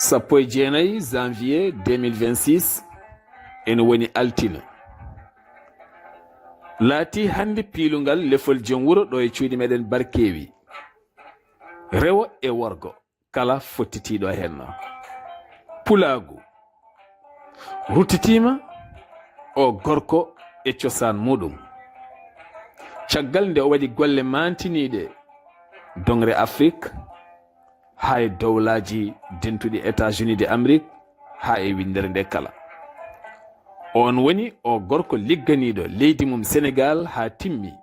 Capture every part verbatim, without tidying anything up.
Sappo e jeenayi janvier deux mille vingt-six, ene woni altine. Laatii hannde piilungal lefol jom wuro ɗo e cuuɗi meɗen Barkeewi. Rewo e worgo, kala fottitiiɗo heen. Pulaagu ruttitiima o gorko e cosaan muɗum. Caggal nde o waɗi golle maantiniiɗe doŋre Afrik, haa e dowlaaji dentuɗi États-Unis de Amérique, haa e winndere nde kala. Oon woni o gorko ligganiiɗo leydi mum Senegaal haa timmi.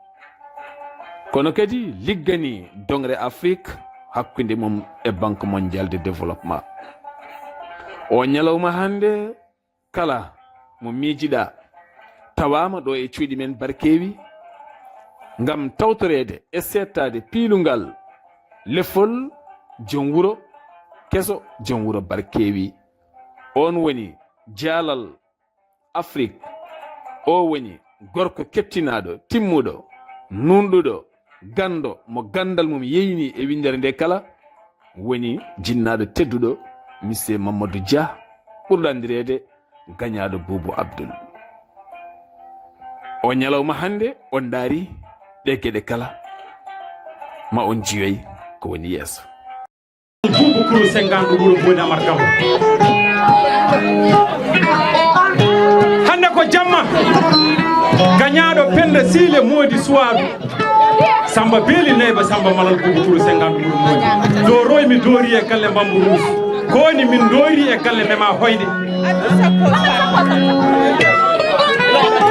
Kono kadi ligganii doŋre Afrik hakkunde mum e Banque Mondiale de Développement. O ñalawma hannde kala mo miijiɗaa tawaama ɗo e cuuɗi men Barkeewi ngam tawtoreede e seettaade piilungal lefol jom wuro keso jom wuro Barkeewi. Oon woni jaalal Afrik. O woni gorko keptinaaɗo, timmuɗo, nuunɗuɗo, ganndo mo ganndal mum yeeyni e winndere nde kala, woni jinnaaɗo tedduɗo, Monsieur Mamadou Dia, ɓurɗo anndireede Gañaaɗo Buubu Abdul. O ñalawma hannde, on ndaari ɗe geɗe kala, ma on jiyoy ko woni yeeso. Buubu Kuru Sennganɗo wuro Mboodi Amar Gambo. Hannde ko jamma, gañaaɗo Penda Siile Moodi Suwaaɗo. Samba Beeli Nayba Samba Malal Buubu Kuru Sennganɗo wuro Mboodi. Dooroy mi doori e galle Mbambu Ruus. Kooni min doori e galle Mema Hoyde.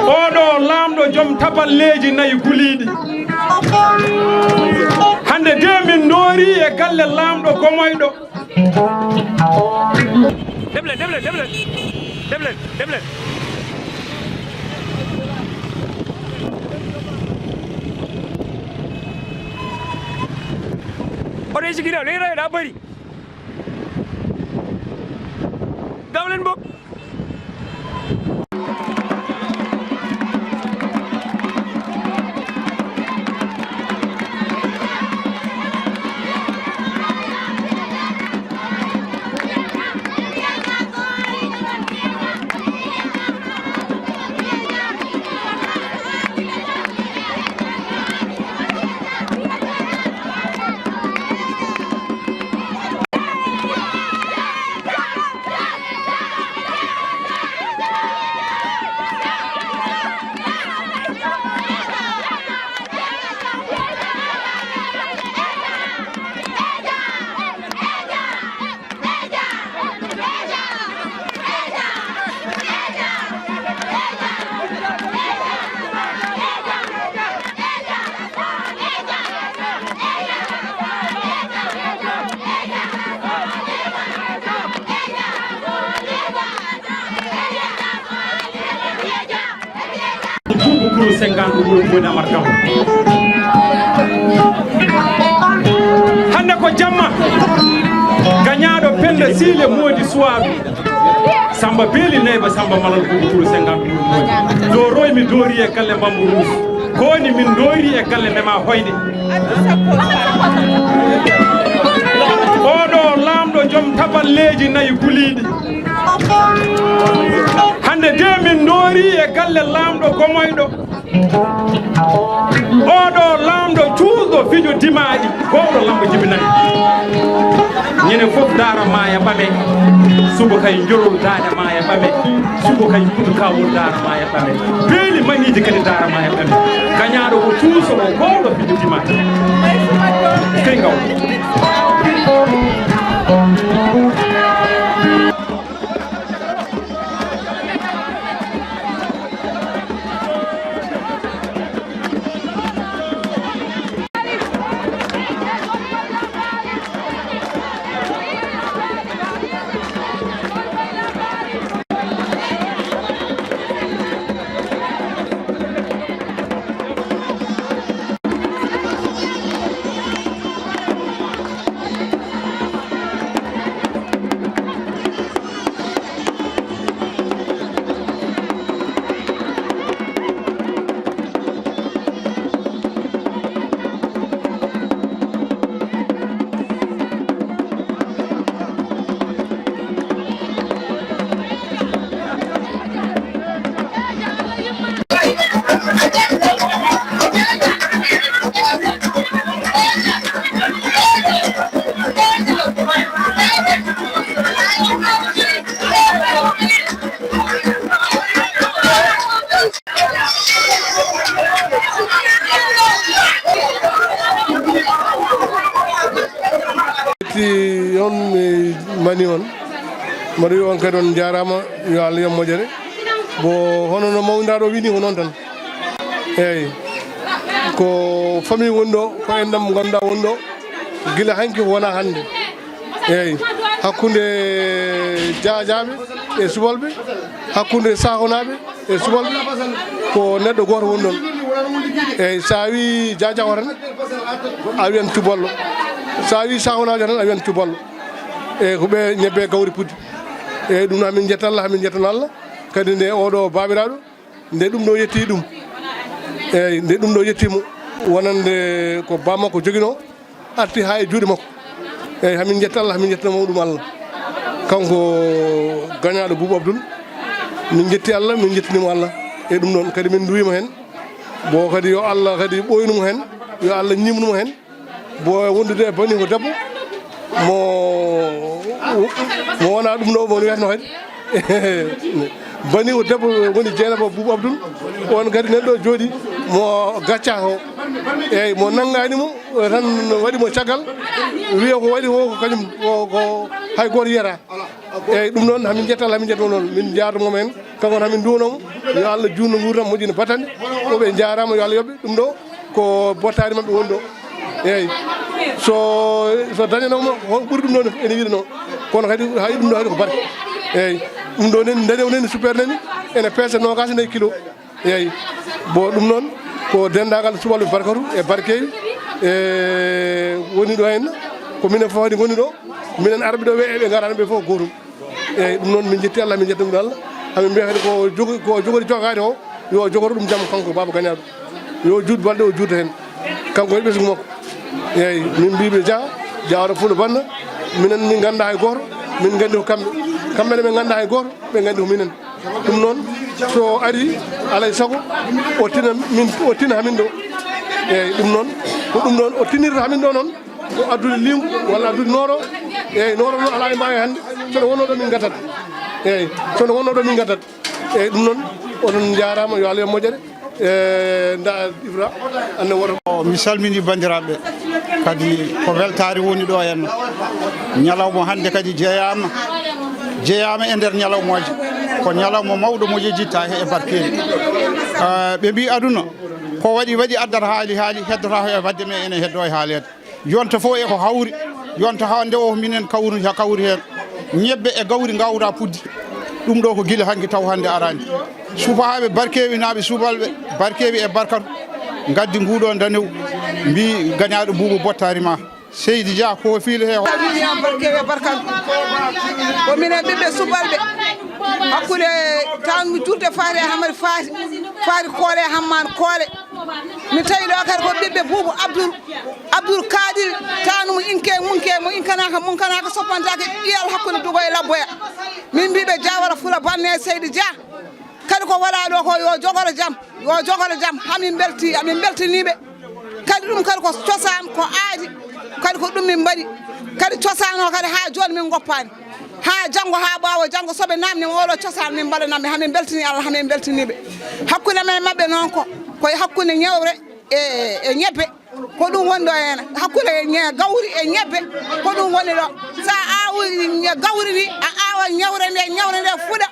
Oɗo laamɗo joom tapalleeji nayi guliiɗi. Hannde de min ndoori e galle laamɗo gomoyɗo. Deblen, deblen, deblen. Deblen, deblen. Oto e sigi daw, ley rayo da bari. Daw leen bokk. Buubu Kuru Sennganɗo wuro Mboodi Amar Gambo. Hannde ko jamma, gañaaɗo Penda Siile Moodi Suwaaɗo. Samba Beeli Nayba Samba Malal Buubu Kuru Sennganɗo wuro Mboodi. Dooroy mi doori e galle Mbambu Ruus. Kooni min ndoori e galle Mema Hoyde. Oɗo laamɗo joom tapalleeji nayi guliiɗi. Hannde de min ndoori e galle laamɗo gomoyɗo. Oɗo laamɗo cuusɗo fijo dimaaɗi, gowɗo Lammbo Jibinani. Ñande fof daara maaya ɓame, suba kay njorol daara maaya ɓame, suba kay kudu kawol daara maaya ɓame. Beeli mahiiji kadi daara maaya ɓame. Gañaaɗo ko cuuso o gowɗo fijo dimaaɗi. Sey ngaw. On mi mani on, mbaɗa wi on kadi on njaaraama, yo Allah yoɓ moƴƴere. Bo hono no mawniraaɗo wini ko noon tan. Eeyi, ko famille woni ɗo, ko enɗam ngannduɗaa woni ɗo, gila hanki wona hannde. Eeyi, hakkunde jaajaaɓe e subalɓe, hakkunde sakonaaɓe e subalɓe, ko neɗɗo gooto woni ɗon. Eeyi, so a wii jaajako tan, a wiyan cuballo. So a wii sakonaajo tan, a wiyan cuballo. Eeyi, ko ɓe ñebbe gawri puddi. Eeyi, ɗum noon, hamin njetta Allah, hamin njettana Allah. Kadi nde oɗo baabiraaɗo, nde ɗum ɗo yetti ɗum. Eeyi, nde ɗum ɗo yetti mo, wonande ko baa makko joginoo, arti haa e juuɗe makko. Eeyi, hamin njetta Allah, hamin njettana mo ɗum Allah. Kanko gañaaɗo Buubu Abdul, min njetti Allah, min njettini mo Allah. E ɗum noon kadi min nduwii mo heen. Bo kadi yo Allah kadi ɓooynu mo heen, yo Allah ñiimnu mo heen. Bo wondude e bani ko debbo, mo, mo wona ɗum ɗo, mo wiyatno kadi. Bani ko debbo woni Jeynaba Buubu Abdul, on kadi neɗɗo jooɗi mo gacca ko. Eeyi, mo nanngani mo, tan waɗi mo caggal, wiya ko waɗi ko, ko kañum, ko, ko hay gooto yiyata. Eeyi, ɗum noon, hamin njetta Allah, hamin njetta noon, min njaarnoo mo heen, kanko hamin nduwno mo, yo Allah juutnu nguurndam, moƴƴina battane, o ɓe njaaraama, yo Allah yoɓ ɓe, ɗum ɗo ko bottaari maɓɓe woni ɗo. Eeyi, so, so dañanoo mo, ko ɓuri ɗum ɗo ene wiɗanoo, kono kadi hay ɗum ɗo kadi ko barke. Eeyi, ɗum ɗo nani, dañoo nani super nani, ene peesa noogaas e nayi kilo. Eeyi, bo ɗum noon ko denndaangal subalɓe Barkatu e Barkeewi e woni ɗo heen, ko minen fof kadi ngoni ɗo, minen arɓe ɗo ɓe, eɓe ngaraani ɓe fof gootum. Eeyi, ɗum noon min njetti Allah, min njetti ɗum Allah. Hamin mbiya kadi ko jogo-, ko jogori jogaade o, yo jogoro ɗum jam kanko Baaba Gañaaɗo. Yo juut balɗe o juuta heen. Kanko e ɓesngu makko. Eeyi, min mbiɓe Jah, Jah wata fuɗo banna. Minen min nganndaa hay gooto, min nganndi ko kamɓe. Kamɓe ne ɓe nganndaa hay gooto, ɓe nganndi ko minen. Ɗum noon, so ari, alay sago, o tina min, o tina hamin ɗo. Eeyi, ɗum noon, ko ɗum ɗoon o tinirta hamin ɗo noon, ko addude liingu walla addude nooro. Eeyi, nooro noon alaa e mbaawi hannde, so ɗo wonnoo ɗo min ngaddat. Eeyi, so ɗo wonnoo ɗo min ngaddat. Eeyi, ɗum noon, oɗon njaaraama, yo Allah yoɓ moƴƴere. E, nda, Ibra, anne woto. O, mi salmini banndiraaɓe, kadi ko weltaare woni ɗo henno. Ñalawma hannde kadi jeyaama, jeyaama e nder ñalawmooje. Ko ñalawma mawɗo mo yejjittaake e barkeeji. Ah, ɓe mbii aduna, ko waɗi, waɗi addata haali, haali, heddotaako e waɗde, mais ene heddo e haaleede. Yonta fof e ko hawri, yonta hannde o minen kawri, ha kawri heen. Ñebbe e gawri ngawra puddi. Ɗum ɗo ko gila hanki taw hannde araani. Subaaɓe Barkeewi naaɓe, subalɓe Barkeewi e Barkatu, ngaddi nguɗo danew, mbii gañaaɗo Buubu bottaari ma. Seydi Jah ko fiil he o. Salmini on Barkeewi e Barkatu. Ko minen ɓiɓɓe subalɓe. Hakkunde tan mi juulte Faati e Hamari Faati, Faati Koole e Hammaan Koole. Mi tawi ɗo kadi ko ɓiɓɓe Buubu Abdul, Abdul Kaadir, taanu mo inke, munke, mo inkanaaka, munkanaka, soppantaake, ƴiyal hakkunde Dugo e Labboya. Min mbiɓe Jah wata fuɗo banne Seydi Jah. Kadi ko waɗa ɗo ko yo jogoro jam, yo jogoro jam. Hamin mbelti, hamin mbeltaniɓe. Kadi ɗum kadi ko cosaan, ko aadi. Kadi ko ɗum min mbaɗi. Kadi cosaan o kadi haa jooni min ngoppaani. Haa janngo, haa ɓaawo janngo, so ɓe naamniima oɗo cosaan, min mbaɗanamɓe. Hamin mbeltani Allah, hamin mbeltaniɓe. Hakkunde men e maɓɓe noon ko, ko e hakkunde ñewre e, e ñebbe. Ko ɗum woni ɗo heen. Hakkunde ñe-, gawri e ñebbe, ko ɗum woni ɗo. So a aawi ñe-, gawri ndi, a aawa ñewre nde, ñewre nde fuɗa.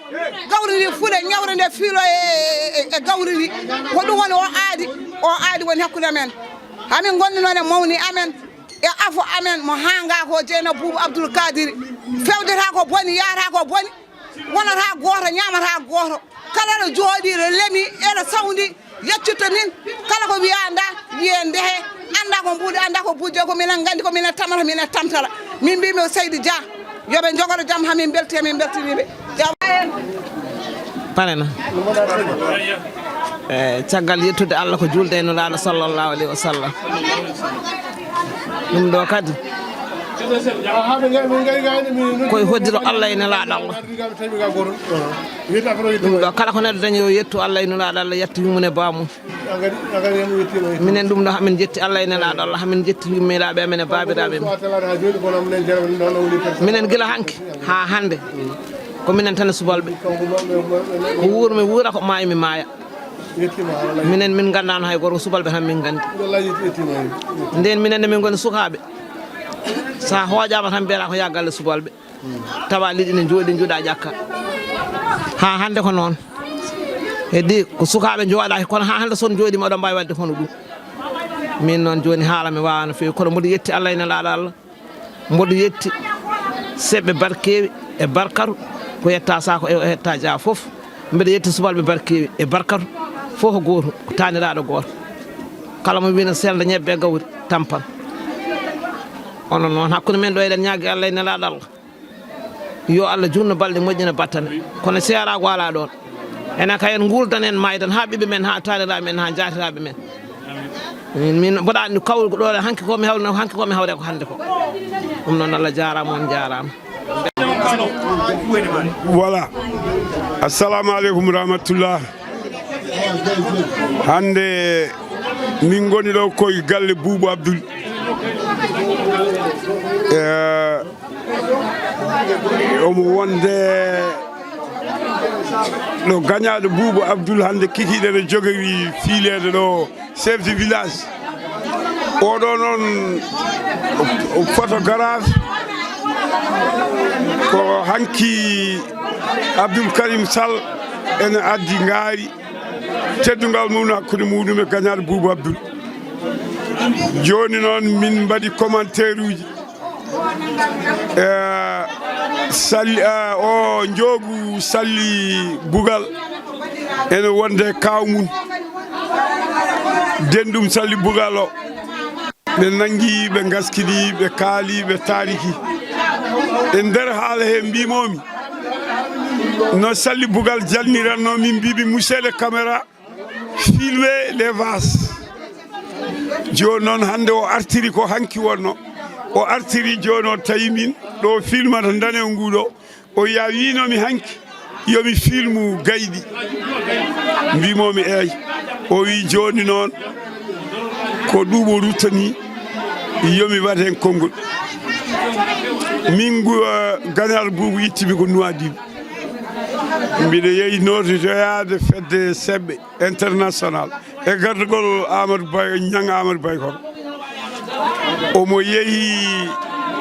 Gawri ndi fuɗa, ñewre nde fiilo e, e, e gawri ndi. Ko ɗum woni o aadi, o aadi woni hakkunde men. Hamin ngondi noon e mawni amen. E afo amen mo haanga ko Jeynaba Buubu Abdul Kaadiri. Fewdata ko boni, yahata ko boni. Wonata gooto, ñaamata gooto. Kala ɗo jooɗi, ɗo lemi, eɗo sawndi, yeccitto min. Kala ko wiya nda, wiye ndehe. Annda ko mbuuɗi, annda ko bujje, ko minen nganndi, ko minen tamata, minen tamtata. Min mbiimi o Seydi Jah, yo ɓe njogoro jam, hamin mbelti, hamin mbeltaniiɓe. Jam. Parena. E caggal yettude Allah ko juulde e Nulaaɗo sallallahu alayhi wa sallam. Ɗum ɗo kadi koye hoddiro Allah e Nelaaɗo Allah. Ɗum ɗo kala ko neɗɗo dañi yo yettu Allah e Nulaaɗo Allah, yetta yummum e bammum. Minen ɗum ɗo hamin jetti Allah e Nelaaɗo Allah, hamin jetti yummiraɓe amen e babiraɓe amen. Minen gila hanki ha hande ko minen tan e subalɓe. Ko wuurmi wuura, ko maaymi maaya. Minen min gandano hay goto, ko subalɓe tan min gandi. Nden minen nde min goni sukaɓe, So a hooƴaama tan, mbiyata ko yaa galle subalɓe. Tawa liɗɗi ne njooɗi, njuɗa ƴakka. Haa hannde ko noon. Heddi ko sukaaɓe njooɗaaki, kono haa hannde so on njooɗiima, oɗon mbaawi waɗde hono ɗum. Min noon jooni haala mi waawaa no feewi, kono mboɗo yetti Allah e nelaaɗo Allah. Mboɗo yetti seɓɓe barkeewi e barkatu, ko yetta saako e o hetta jaa fof. Mbeɗa yetti subalɓe barkeewi e barkatu, fof ko gooto, ko taaniraaɗo gooto. Kala mo wina selda ñebbe e gawri, tampan. Onon noon, hakkunde men ɗo, eɗen ñaagi Allah e nelaaɗo Allah. Yo Allah junno balɗe, moƴƴina battane. Kono seeraago alaa ɗoon. Enen kay, en nguurdan, en maaydan haa ɓiɓɓe men, haa taaniraaɓe men, haa njaatiraaɓe men. Min, min mboɗa anndi kawrugo ɗo, hanki ko mi hawri, hanki ko mi hawri ko hannde ko. Ɗum noon, Allah jaaraama, on jaaraama. Voilà. Assalamu aleykum rahmatullah. Hannde min ngoni ɗo koye galle Buubu Abdul. Eh, omo wonde ɗo gañaaɗo Buubu Abdul hannde kikiiɗe ne jogori fiileede ɗo. Chef de village. Oɗo noon o photographe, ko hanki Abdoul Karim Sall ene addi ngaari teddungal mum hakkunde muɗum e gañaaɗo Buubu Abdoul. Jooni noon min mbaɗi commentaire uji. Eh, Sali, eh, o Njoogu Salli Bugal ene wonde kaaw mum. Denɗum Salli Bugal o. Ɓe nanngi, ɓe ngaskini, ɓe kaali, ɓe taariki. E nder haala he mbimomi, no Salli Bugal jalniranno, min mbimi, "Monsieur le caméra, filmez les vases." Jooni noon, hannde o artiri ko hanki wonno. O artiri jooni, o tawi min ɗo filmata ndanew ngu ɗo. O wiya, wiinomi hanki, yomi filmu gayɗi. Mbimomi, "Eey." O wi, "Jooni noon, ko ɗum o ruttani, yomi waɗ heen konngol." Min ngu, eh, gañal Buubu ittimi ko Nuwaadibu. Mbiɗo yehi nootitoyaade fedde seɓɓe international e gardagol Amadou Bay, Ñang Amadou Bay Kono. Omo yehi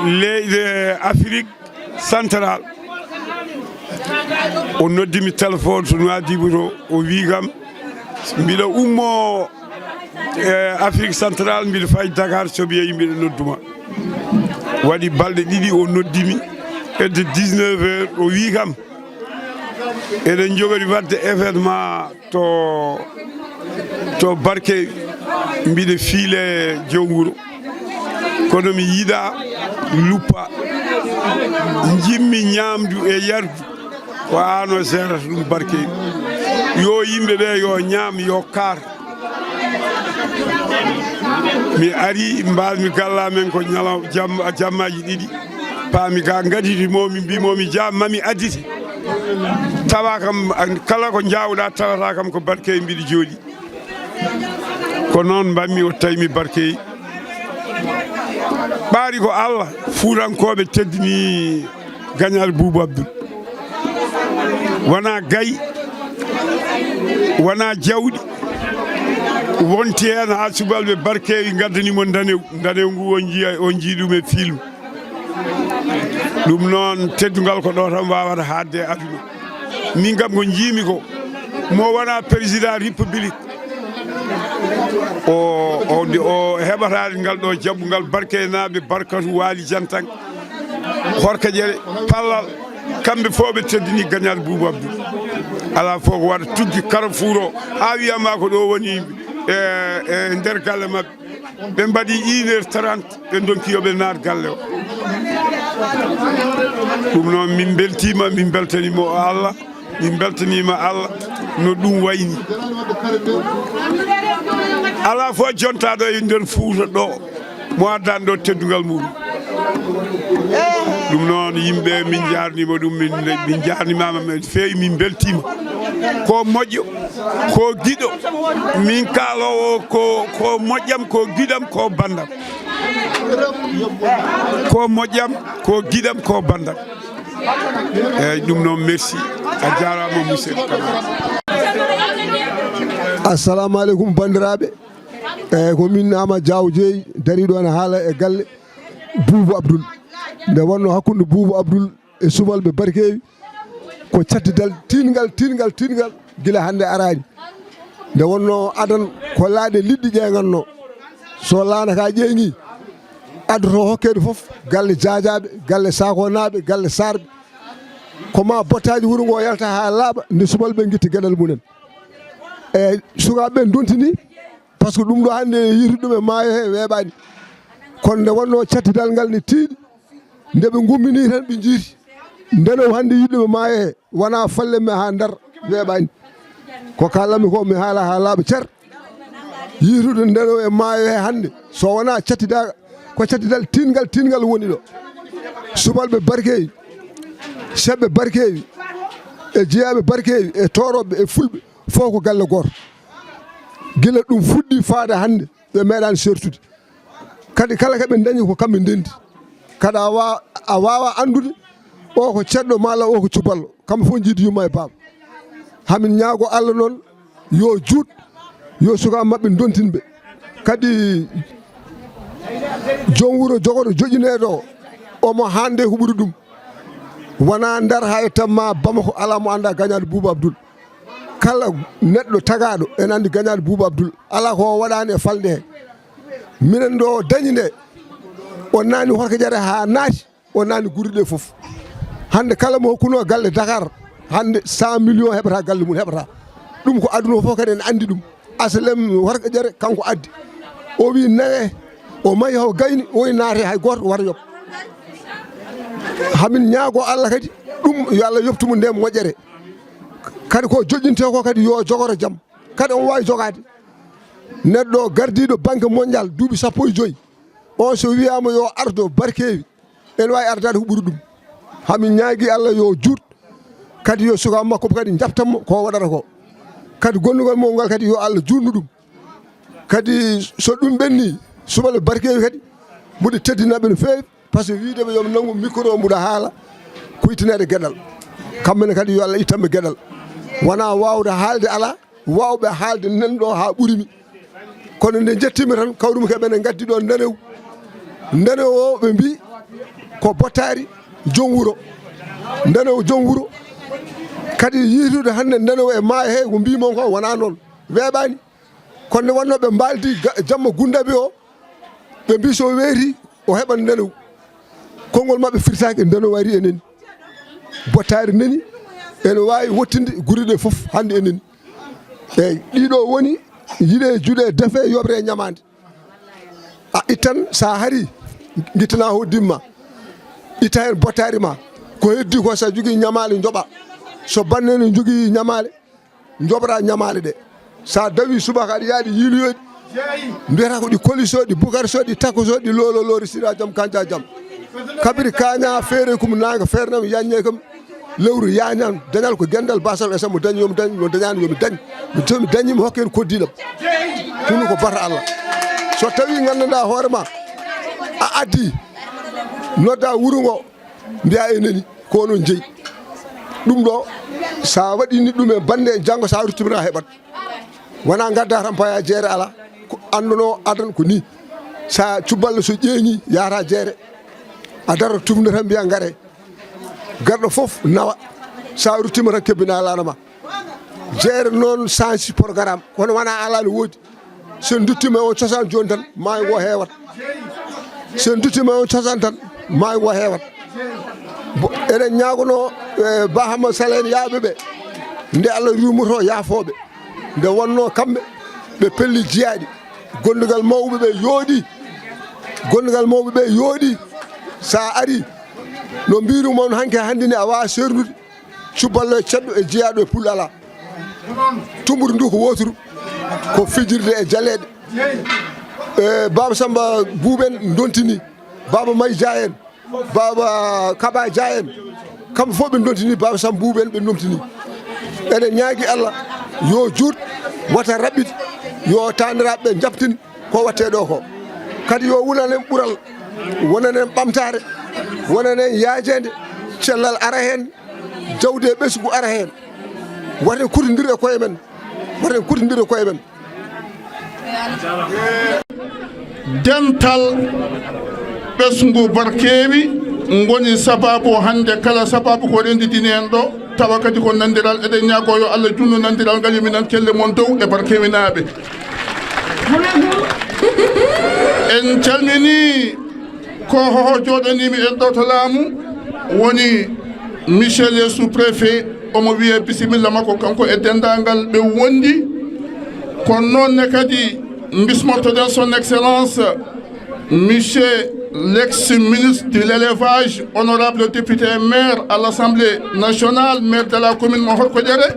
leyɗe Afrik Central. O noddi mi téléphone to Nouadhibou to, o wi kam, mbiɗa ummo e Afrik Central, mbiɗa fayi Dakar, so mi yehi mbiɗa nodduma. Waɗi balɗe ɗiɗi, o noddi mi hedde dix-neuf heures, o wi kam, eɗen jogori waɗde événement to, to Barkewi, mbiɗa fiile joom wuro, kono mi yiɗa luppa. Njimmi ñaamdu e yardu, ko aan o seerata ɗum, Barkewi. Yo yimɓe ɓe yo ñaam, yo kaar. Mi ari, mbaɗmi galla men ko ñalawma, jam-, jammaaji ɗiɗi. Paami ga ngaditi mo, mi mbi mo, mi jaa, mami additi. Tawa kam, an-, kala ko njaawɗa tawata kam ko Barkewi mbiɗa jooɗi. Ko noon mbaɗmi, o tawi mi Barkewi. Ɓaari ko Allah, Fuutankooɓe teddini gañal Buubu Abdul. Wona gayi, wona jawɗi, wonti heen haa subalɓe Barkewi ngaddani mo ndanew. Ndanew ngu on njiya, on njii ɗum e film. Ɗum noon, teddungal ko ɗo tan waawata haaɗde e aduna. Min kam ko njiimi ko, mo wona président république, o, o, o heɓata ngal ɗo jaɓɓungal, Barkeynaaɓe, Barkatu, Waali Jantan, Horka Ƴere, Pallal, kamɓe fof ɓe teddini gañal Buubu Abdul. Alaa fof ko waɗa tuggi Carrefour o, haa wiyama ko ɗo woni e, e nder galle maɓɓe. Ɓe mbaɗi une heure trente, ɓe ndonki yo ɓe naat galle o. Ɗum noon, min mbeltiima, min mbeltaniima Allah, min mbeltaniima Allah no ɗum wayni. Alaa fof jontaaɗo e nder Fuuta ɗo, mo addaani ɗo teddungal muɗum. Ɗum noon, yimɓe, min njaarniima ɗum, min, min njaarnimaama, min feewi, min mbeltiima. Ko moƴƴo, ko giɗo, min kaaloowo ko, ko moƴƴam, ko giɗam, ko banndam. Ko moƴƴam, ko giɗam, ko banndam. Eyyi, ɗum noon, merci. A jaaraama, monsieur le camarade. Assalamu aleykum, banndiraaɓe. Eyyi, ko min Ama Diaw Jeey, dariiɗo ene haala e galle. Buubu Abdul. Nde wonnoo hakkunde Buubu Abdul e subalɓe Barkeewi, ko cattidal tiiɗngal, tiiɗngal, tiiɗngal, gila hannde araani. Nde wonnoo adan ko laaɗe liɗɗi ƴeeŋannoo. So laana ka ƴeeŋii, addoto hokkeede fof, galle Jaajaaɓe, galle Saakonaaɓe, galle Saarɓe. Ko maa bottaaji wuro ngoo yalta haa laaɓa, nde subalɓe ngitti geɗal mumen. E sukaaɓe ɓe ndontinii, par ce que ɗum ɗo hannde yiitude ɗum e maayo he weeɓaani. Kono nde wonnoo cattidal ngal ne tiiɗi, nde ɓe ngumminii tan ɓe njiiti. Ndenow hannde yiitude e maayo he wonaa falle mi haa Ndar weeɓaani. Ko kaalatmi ko mi haala haa laaɓa cer. Yiitude ndenow e maayo he hannde, so wonaa cattida-, ko cattidal tiiɗngal, tiiɗngal woni ɗo. Subalɓe Barkeewi, seɓɓe Barkeewi, e jeyaaɓe Barkeewi, e toorooɓe, e fulɓe, fof ko galle gooto. Gila ɗum fuɗɗii faade hannde, ɓe meeɗaani seertude. Kadi kala ko ɓe ndañi ko kamɓe ndenndi. Kadi a wa-, a waawaa anndude o ko ceddo malla o ko cuballo. Kamɓe fof njiidi yumma e baaba. Hamin ñaago Allah noon yo juut, yo sukaaɓe maɓɓe ndontin ɓe. Kadi joom wuro jogoɗo joƴƴineede o, omo haande ko ɓuri ɗum. Wonaa Ndar haa e tamma Bamako alaa mo anndaa gañaade Buuba Abdul. Kala neɗɗo tagaaɗo ene anndi gañaade Buuba Abdul. Alaa ko o waɗaani e falnde he. Minen ɗo o dañi nde, o naani Horko Ƴare haa naati, o naani gure ɗe fof. Hannde kala mo hokkunoo galle Dakar, hannde cent millions heɓata galle mum, heɓata. Ɗum ko aduna o fof kadi ene anndi ɗum. Asalem Horko Ƴare kanko addi. O wi nawe, o mahi o gayni, o wi naate hay gooto wata yoɓ. Hamin ñaago Allah kadi, ɗum yo Allah yoɓtu mo nde moƴƴere. Kadi ko joƴƴintee ko kadi yo jogoro jam. Kadi omo waawi jogaade. Neɗɗo gardiiɗo Banque Mondiale duuɓi sappo e joy, on so wiyaama yo ardo Barkeewi, ene waawi ardaade ko ɓuri ɗum. Hamin ñaagi Allah yo juut, kadi yo sukaaɓe makko kadi njaɓtan mo ko o waɗata ko. Kadi gonnugol mo ngal kadi yo Allah juutnu ɗum. Kadi so ɗum ɓenni, subalɓe Barkeewi kadi mbuɗe teddinaɓe no feewi, par ce que wiide ɓe yo ɓe nanngu micro mbuɗa haala ko ittanede geɗal. Kamɓe ne kadi yo Allah ittanɓe geɗal. Wonaa waawde haalde alaa, waawɓe haalde nan ɗo haa ɓurimi. Kono nde njettiimi tan, kawrumi ko ɓe ne ngaddi ɗo ndanew. Ndanew o ɓe mbii ko bottaari joom wuro. Ndanew joom wuro. Kadi yiitude hannde ndanew e maayo he ko mbii mon ko wonaa noon. Weeɓaani. Kono nde wonnoo ɓe mbaaldi ga-, jamma Gundaaɓe o, ɓe mbii so weeti o heɓat ndanew. Konngol maɓɓe firtaaki, ndanew ari e nani. Bottaari nani, ene waawi wottinde gure ɗe fof hannde e nani. Eeyi, ɗiɗo woni yiɗe juuɗe defe yoɓre ñamaande. A ittan, so a hari, ngittana hoddimma. Itta heen bottaari ma. Ko heddi ko so a jogii ñamaale njoɓa. So banne ne jogii ñamaale, njoɓra ñamaale ɗe. So a dawi subaka aɗa yaaɗi yiiloyooɗi. Mbiyata ko ɗi koliso, ɗi bukarso, ɗi takoso, ɗi lololoori sira jam kanja jam. Kabiri kaña feere kum naanga feere nam yaññe kam. Lewru yañan dañal ko gendal basal e sambo dañi yomi dañ mo dañani yomi dañ. Mi tomi dañi mi hokke hen koddiɗam. Tunu ko bata Allah. So tawi nganndanɗaa hoore ma a addi nodda wuro ngo. Mbiya e nani ko onon jeyi. Ɗum ɗo sa waɗini ɗum e bande e janngo sa ruttimata heɓat. Wona gadda tan paya jeere ala. Ko annduno adan ko ni. Sa cuballo so ƴeeñi yahata jeere. A daro tufno tan mbiya ngare. Garɗo fof nawa. Sa ruttima tan kebbina lanama. Jeere noon change programme kono wona ala no woodi. So en duttima e on cosaan jooni tan maayo ngo heewat. So en duttima e on cosaan tan maayo ngo heewat. Bo eɗen ñaagono e Ba Hamma Sala en yaaɓe ɓe nde Allah yurmoto yaafooɓe. Nde wonnoo kamɓe ɓe pelli jiyaaɗi. Gondugal mawɓe ɓe yooɗi. Gondugal mawɓe ɓe yooɗi. So a ari no mbiiru mon hanke hannde ni a waawa seernude. Cuballo e ceddo e jeyaaɗo e pullo alaa. Tumburu ndu ko wooturu. Ko fijirde e jaleeɗe. E Baaba Samba Buuben ndontini. Baaba May Dia en. Baaba Kaba Dia en. Kamɓe fof ɓe ndontini Baaba Samba Buuben ɓe ndontini. Eɗen ñaagi Allah yo juut wata raɓɓit yo taaniraaɓe ɓe njaɓtin. Ko watte ɗo ko kadi yo wunanen ɓural, wonanen ɓamtaare, wonanen yaajeende, cellal ara heen, jawdi e ɓesngu ara heen. Waten kutondir e koye men. Waten kutondir e koye men. Dental Ɓesngu barkeewi ngoni sabaabu hannde kala sabaabu ko renndidini en ɗo, tawa kadi ko nanndiral. Eɗen ñaagoo yo Allah junnu nanndiral ngal, yo mi nan kelle mon dow e barkeewinaaɓe. En calminii ko hoho jooɗaniimi en ɗo to laamu, woni Monsieur le sous-préfet, omo wiyee bisimilla makko kanko e denndaangal ɓe wondi. Kono noon ne kadi mbismortoɗen son excellence Monsieur l'ex-ministre de l'élevage, honorable député maire à l'Assemblée nationale, maire de la commune mo Horkoƴere,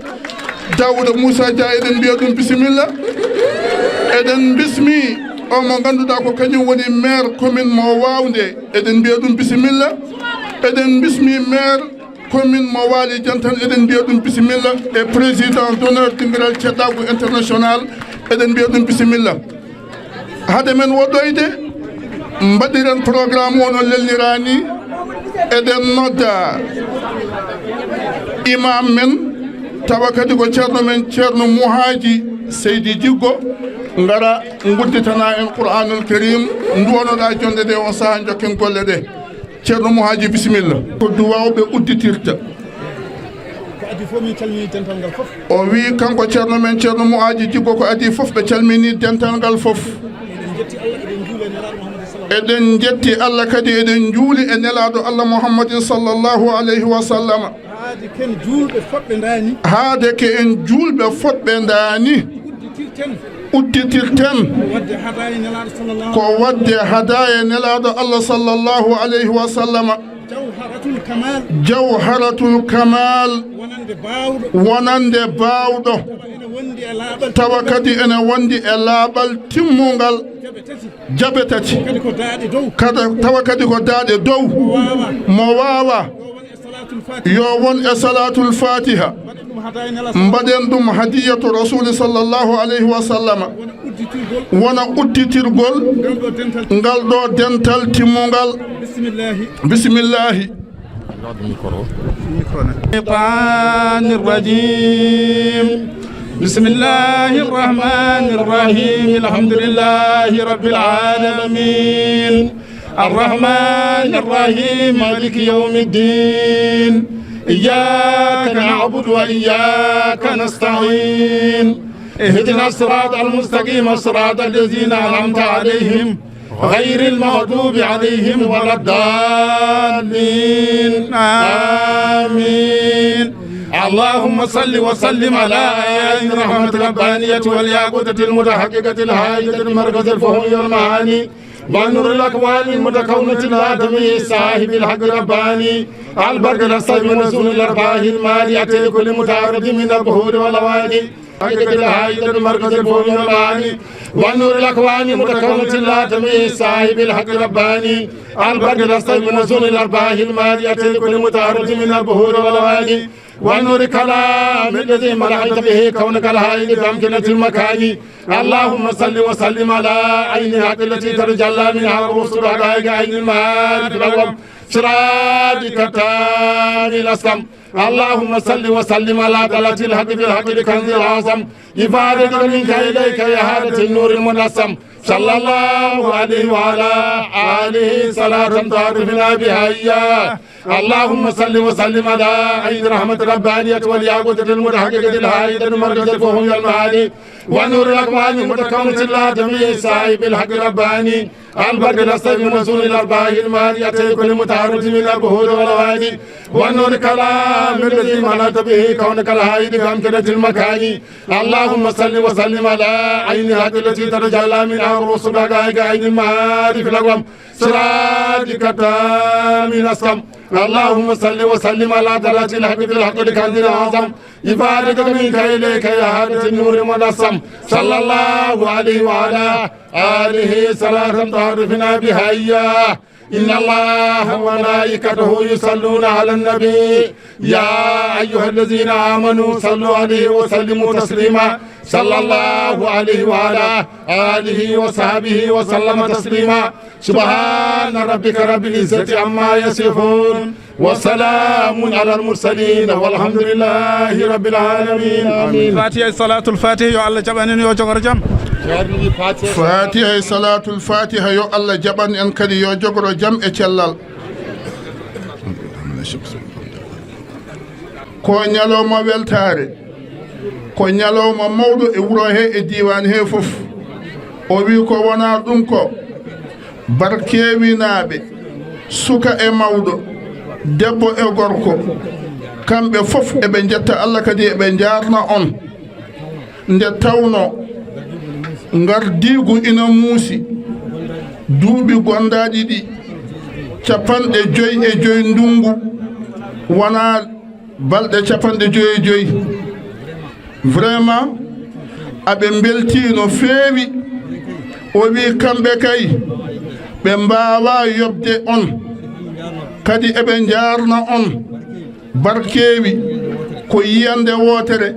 Daouda Moussa Dia, eɗen mbiya ɗum bisimilla. Eɗen mbismi o mo ngannduɗaa ko kañum woni maire commune mo Wawnde, eɗen mbiya ɗum bisimilla. Eɗen mbismi maire commune mo Waali Jantan, eɗen mbiya ɗum bisimilla. E président d'honneur dingiral ceddaagu international, eɗen mbiya ɗum bisimilla. Hade men woɗɗoyde, mbaɗiren programme o no lelniraani. Eɗen nodda imam men, tawa kadi ko ceerno men, ceerno Muhaaji Seydi Jiggo, ngara ngudditana en Qur'anul Karim, nduwanoɗaa jonde ɗe, on saha jokken golle ɗe. Ceerno Muhaaji, bisimilla. Ko duwaaw ɓe udditirta. Ko adii fof, min calminii dental ngal fof. O wii kanko ceerno men, ceerno Muhaaji Jiggo, ko adii fof ɓe calminii dental ngal fof. Eɗen njetti Allah, eɗen njuuli e Nelaaɗo Muhammad sallallahu. Eɗen njetti Allah kadi, eɗen njuuli e Nelaaɗo Allah Muhammadin sallallahu alayhi wa sallam. Haade ken juulɓe fotɓe ndaani. Haade ke en juulɓe fotɓe ndaani. Udditirten. Udditirten. Ko waɗde hadaaya Nelaaɗo sallallahu. Ko waɗde hadaaya Nelaaɗo Allah sallallahu alayhi wa sallam. Jawharatul Kamal. Jawharatul Kamal. Wonande baawɗo. Wonande baawɗo. Tawa ene wondi e laaɓal. Tawa kadi ene wondi e laaɓal timmungal. Jaɓe tati. Jaɓe tati. Kadi ko daaɗe dow. Kada, tawa kadi ko daaɗe dow. Mo waawa. Mo waawa. Yo won e salaatul faatiha. Yo won e salaatul faatiha. Mbaɗen ɗum hadaaya Nelaaɗo. Mbaɗen ɗum hadiyatu Rasuuli sallallahu alayhi wa sallam. Wona udditirgol. Wona udditirgol. Ngal ɗo dental. Ngal ɗo dental timmungal. Bismillaahi. Bismillaahi. الشيطان الرجيم. بسم الله الرحمن الرحيم. الحمد لله رب العالمين. الرحمن الرحيم. مالك يوم الدين. إياك نعبد وإياك نستعين. اهدنا الصراط المستقيم، صراط الذين أنعمت عليهم، غير المغضوب عليهم ولا الضالين. آمين. اللهم صل وسلم على عين الرحمة الربانية والياقوتة المتحققة الحائطة بمركز الفهوم والمعاني ونور الأكوان المتكونة الآدمي صاحب الحق الرباني البرق الأصفر من نزول الأرباح المالية لكل متعرض من البحور والأواني. حقيقة الحائطة بمركز الفهوم والمعاني ونور الأكوان المتكونة الآدمي صاحب الحق الرباني البرق الأصفر من نزول الأرباح المالية لكل متعرض من البحور والأواني ونور كلام الذي ملأت به كونك الحائط بأمكنة المكان. اللهم صل وسلم على عين الحق التي تتجلى منها رؤوس الحقائق عين المعارف الأعظم سراجك التام الأسلم. اللهم صل وسلم على طلعة الحق في الحق الكنز الأعظم إفادتك منك إليك إهادة النور المنسم. صلى الله عليه وعلى آله صلاة تعرفنا بها إياه. اللهم صل وسلم على عين رحمة ربانية والياقوتة المتحققة الحائطة مركز الفهوم والمعاني ونور الأكوان المتكونة الآدمي صاحب الحق الرباني البرق الأصفر من نزول الأرباح المالية لكل متعرض من البحور والأواني ونور كلام الذي ملأت به كونك الحائط بأمكنة المكان. اللهم صل وسلم على عين الحق التي تتجلى منها رؤوس الحقائق عين المعارف الأعظم سراجك التام الأسلم. اللهم صل وسلم على طلعة الحق في الحق الكنز الأعظم إفادتك منك إليك إهادة النور المنسم. صلى الله عليه وعلى آله صلاة تعرفنا بها إياه. إن الله وملائكته يصلون على النبي يا أيها الذين آمنوا صلوا عليه وسلموا تسليما. صلى الله عليه وعلى آله وصحبه وسلم تسليما. سبحان ربك رب العزة عما يصفون. وسلام على المرسلين والحمد لله رب العالمين. آمين. Fatiha e Salatul Fatiha, yo Allah jaɓan en, yo jogoro jam. Fatiha e Salatul Fatiha, yo Allah jaɓan en kadi, yo jogoro jam e cellal. Ko ñalawma weltaare, ko ñalawma mawɗo e wuro he, e diiwaan he fof. O wi ko wonaa ɗum ko Barkeewinaaɓe, suka e mawɗo, debbo e gorko, kamɓe fof eɓe njetta Allah, kadi eɓe njaarna on. Nde tawnoo ngardiigu ina muusi, duuɓi gondaaɗi ɗi, capanɗe joy e joy ndunngu, wonaa balɗe capanɗe joy e joy. Vraiment, aɓe mbeltii no feewi. O wi kamɓe kay, ɓe mbaawaa yoɓde on, kadi eɓe njaarna on. Barkeewi ko yiyannde wootere,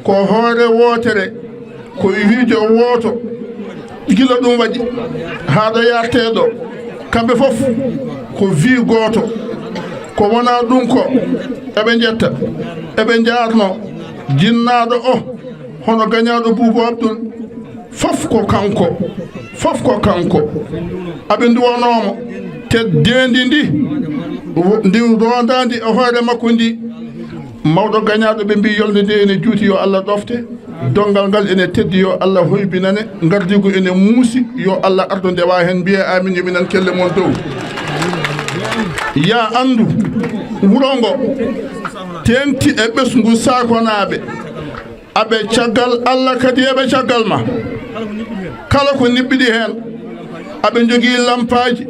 ko hoore wootere, ko miijo wooto. Gila ɗum waɗi haa ɗo yartee ɗo, kamɓe fof ko vie gooto. Ko wonaa ɗum ko eɓe njetta, eɓe njaarno jinnaaɗo o, hono gañaaɗo Buubu Abdul. Fof ko kanko, fof ko kanko. Aɓe nduwanooma teddeendi ndi, ndi rondaandi e hoore makko ndi. Mawɗo gañaaɗo, ɓe mbii yolnde nde ene juuti, yo Allah ɗofte. Donngal ngal ene teddi, yo Allah hoybinane. Ngardiigu ene muusi, yo Allah ardo ndewa heen. Mbiyee amin, yo mi nan kelle mon dow. Yaa anndu, wuro ngo teeŋti e ɓesngu Saakonaaɓe. Aɓe caggal Allah, kadi eɓe caggal ma. Kala ko niɓɓiɗi heen, aɓe njogii lampaaji,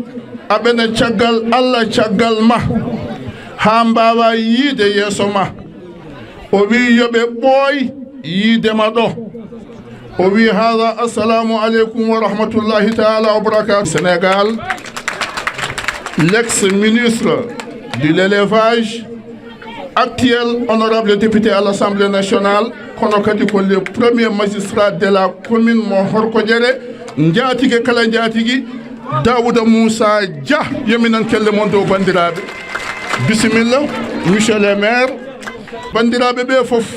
aɓe na caggal Allah, caggal ma, haa mbaawa yiyde yeeso ma. O wi yo ɓe ɓooy yiyde ma ɗo. O wi haala, assalamu aleykum wa rahmatullahi taala wa barakatuh. Sénégal, l'ex-ministre de l'élevage, actuel honorable député à l'Assemblée nationale, kono kadi ko le premier magistrat de la commune mo Horkodiéré, njaatige kala njaatigi, Daouda Moussa Dia. Yo mi nan kelle mon dow, banndiraaɓe. Bisimilla, monsieur le maire. Banndiraaɓe ɓe fof.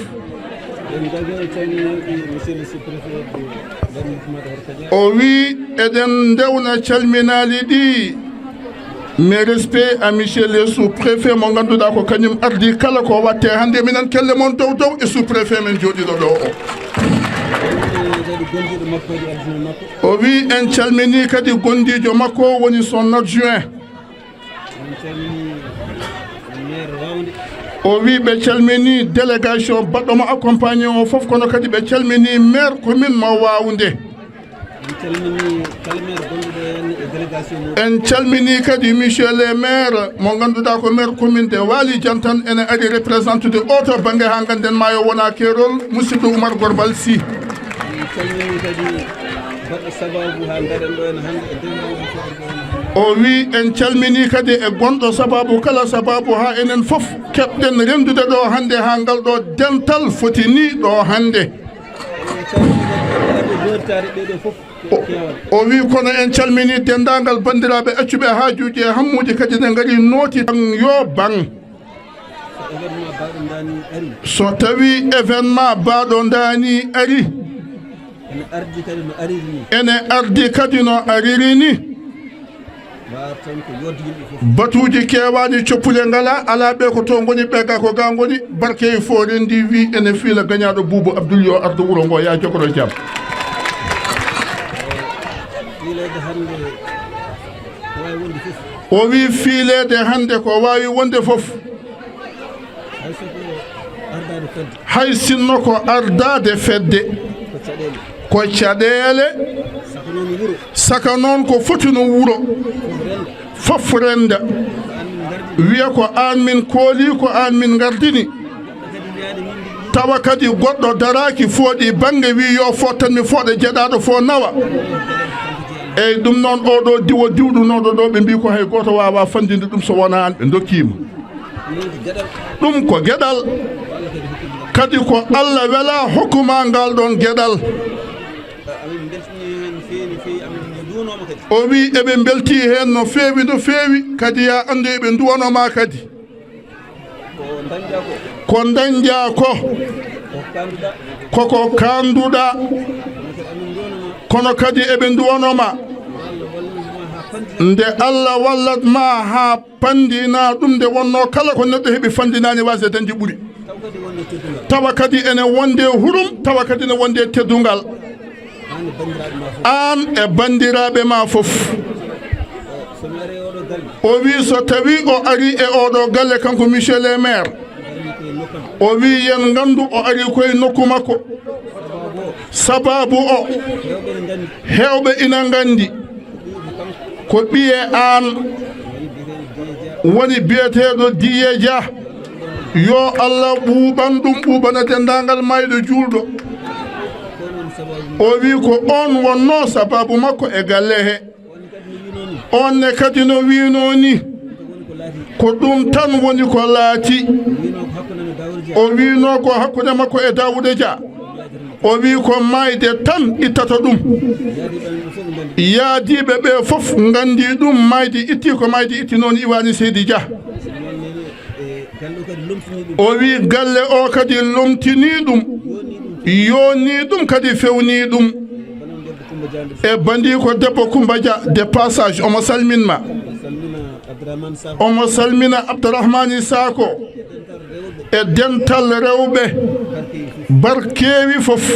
O wi eɗen ndewna calminaali ɗi. Mes respects à monsieur le sous-préfet mo ngannduɗaa ko kañum ardi kala ko watte hannde. Minen kelle mon dow dow e sous-préfet men jooɗiiɗo ɗo o. O wi en calmini kadi gondiijo makko woni son adjoint. O wi ɓe calmini délégation baɗɗo mo accompagné o fof, kono kadi ɓe calmini maire commune mo Wawnde. En calmini kadi monsieur le maire mo ngannduɗaa ko maire commune de Waali Jantan, ene ari représentude o to bannge haa ngannden maayo wona keerol, musidɗo Oumar Gorbal Sy. O wi en calmini kadi e gonɗo sababu kala sababu haa enen fof keɓɗen renndude ɗo hannde, haa ngal ɗo dental foti ni ɗo hannde. O, o wi kono en calmini denndaangal banndiraaɓe accuɓe haajuuji e hammuuji kadi ne ngari nooti tan yo bang. So tawi événement baɗo ndani ari, ene ardi kadi no ariri ni. Batuuji keewaani, coppule ngala, alaa ɓe ko to ngoni, ɓe ga ko ga ngoni. Barke fof renndi wi ene fiila gañaaɗo Buubu Abdul yo ardo wuro ngo, ya jogoro jam. O wi fiileede hannde ko waawi wonde fof. Hay sinno ko ardaade fedde, ko caɗeele. Saka noon ko foti no wuro fof rennda, wiya ko aan min kooli, ko aan min ngardini. Tawa kadi goɗɗo daraaki fooɗi bannge, wi yo fooɗ tan mi fooɗa, jeɗaaɗo fof nawa. Eyi, ɗum noon, oɗo diwo diwɗunooɗo ɗo, ɓe mbii ko hay gooto waawaa fanndinde ɗum so wonaa aan, ɓe ndokkiima. Ɗum ko geɗal. Kadi ko Allah wela hokkuma ngal ɗon geɗal. O wi eɓe mbelti heen no feewi, no feewi, kadi ya anndu eɓe nduwano ma kadi. Ko ndañƴaa ko, koko kaanduɗaa, kono kadi eɓe nduwanoo ma. Nde Allah wallat ma haa panndinaa ɗum, nde wonnoo kala ko neɗɗo heɓi fanndinaani waasde dañde ɓuri. Tawa kadi ene wonde hurum, tawa kadi ene wonde teddungal. Aan e banndiraaɓe ma fof. O wi so tawi o ari e oɗo galle, kanko monsieur le maire, o wi yen nganndu o ari koye nokku makko. Sababu o, heewɓe ina nganndi ko ɓiye aan woni biyeteeɗo Diye Dia. Yo Allah ɓuuɓan ɗum, ɓuuɓana denndaangal maayɗo juulɗo. O wi ko oon wonnoo sababu makko e galle he. Oon ne kadi no wiinoo ni, ko ɗum tan woni ko laati. O wiinoo ko hakkunde makko e Daawuda Dia. O wi ko maayde tan ittata ɗum. Yaadiiɓe ɓe fof nganndi ɗum, maayde itti ko maayde itti, noon iwaani Seydi Dia. O wi galle o kadi lomtini ɗum, yoni ɗum kadi fewni ɗum. E bandiiko debbo Kumba Dia, de passage, omo salmin ma. Omo salmina Abdourahmani Sako e dental rewɓe Barkewi fof,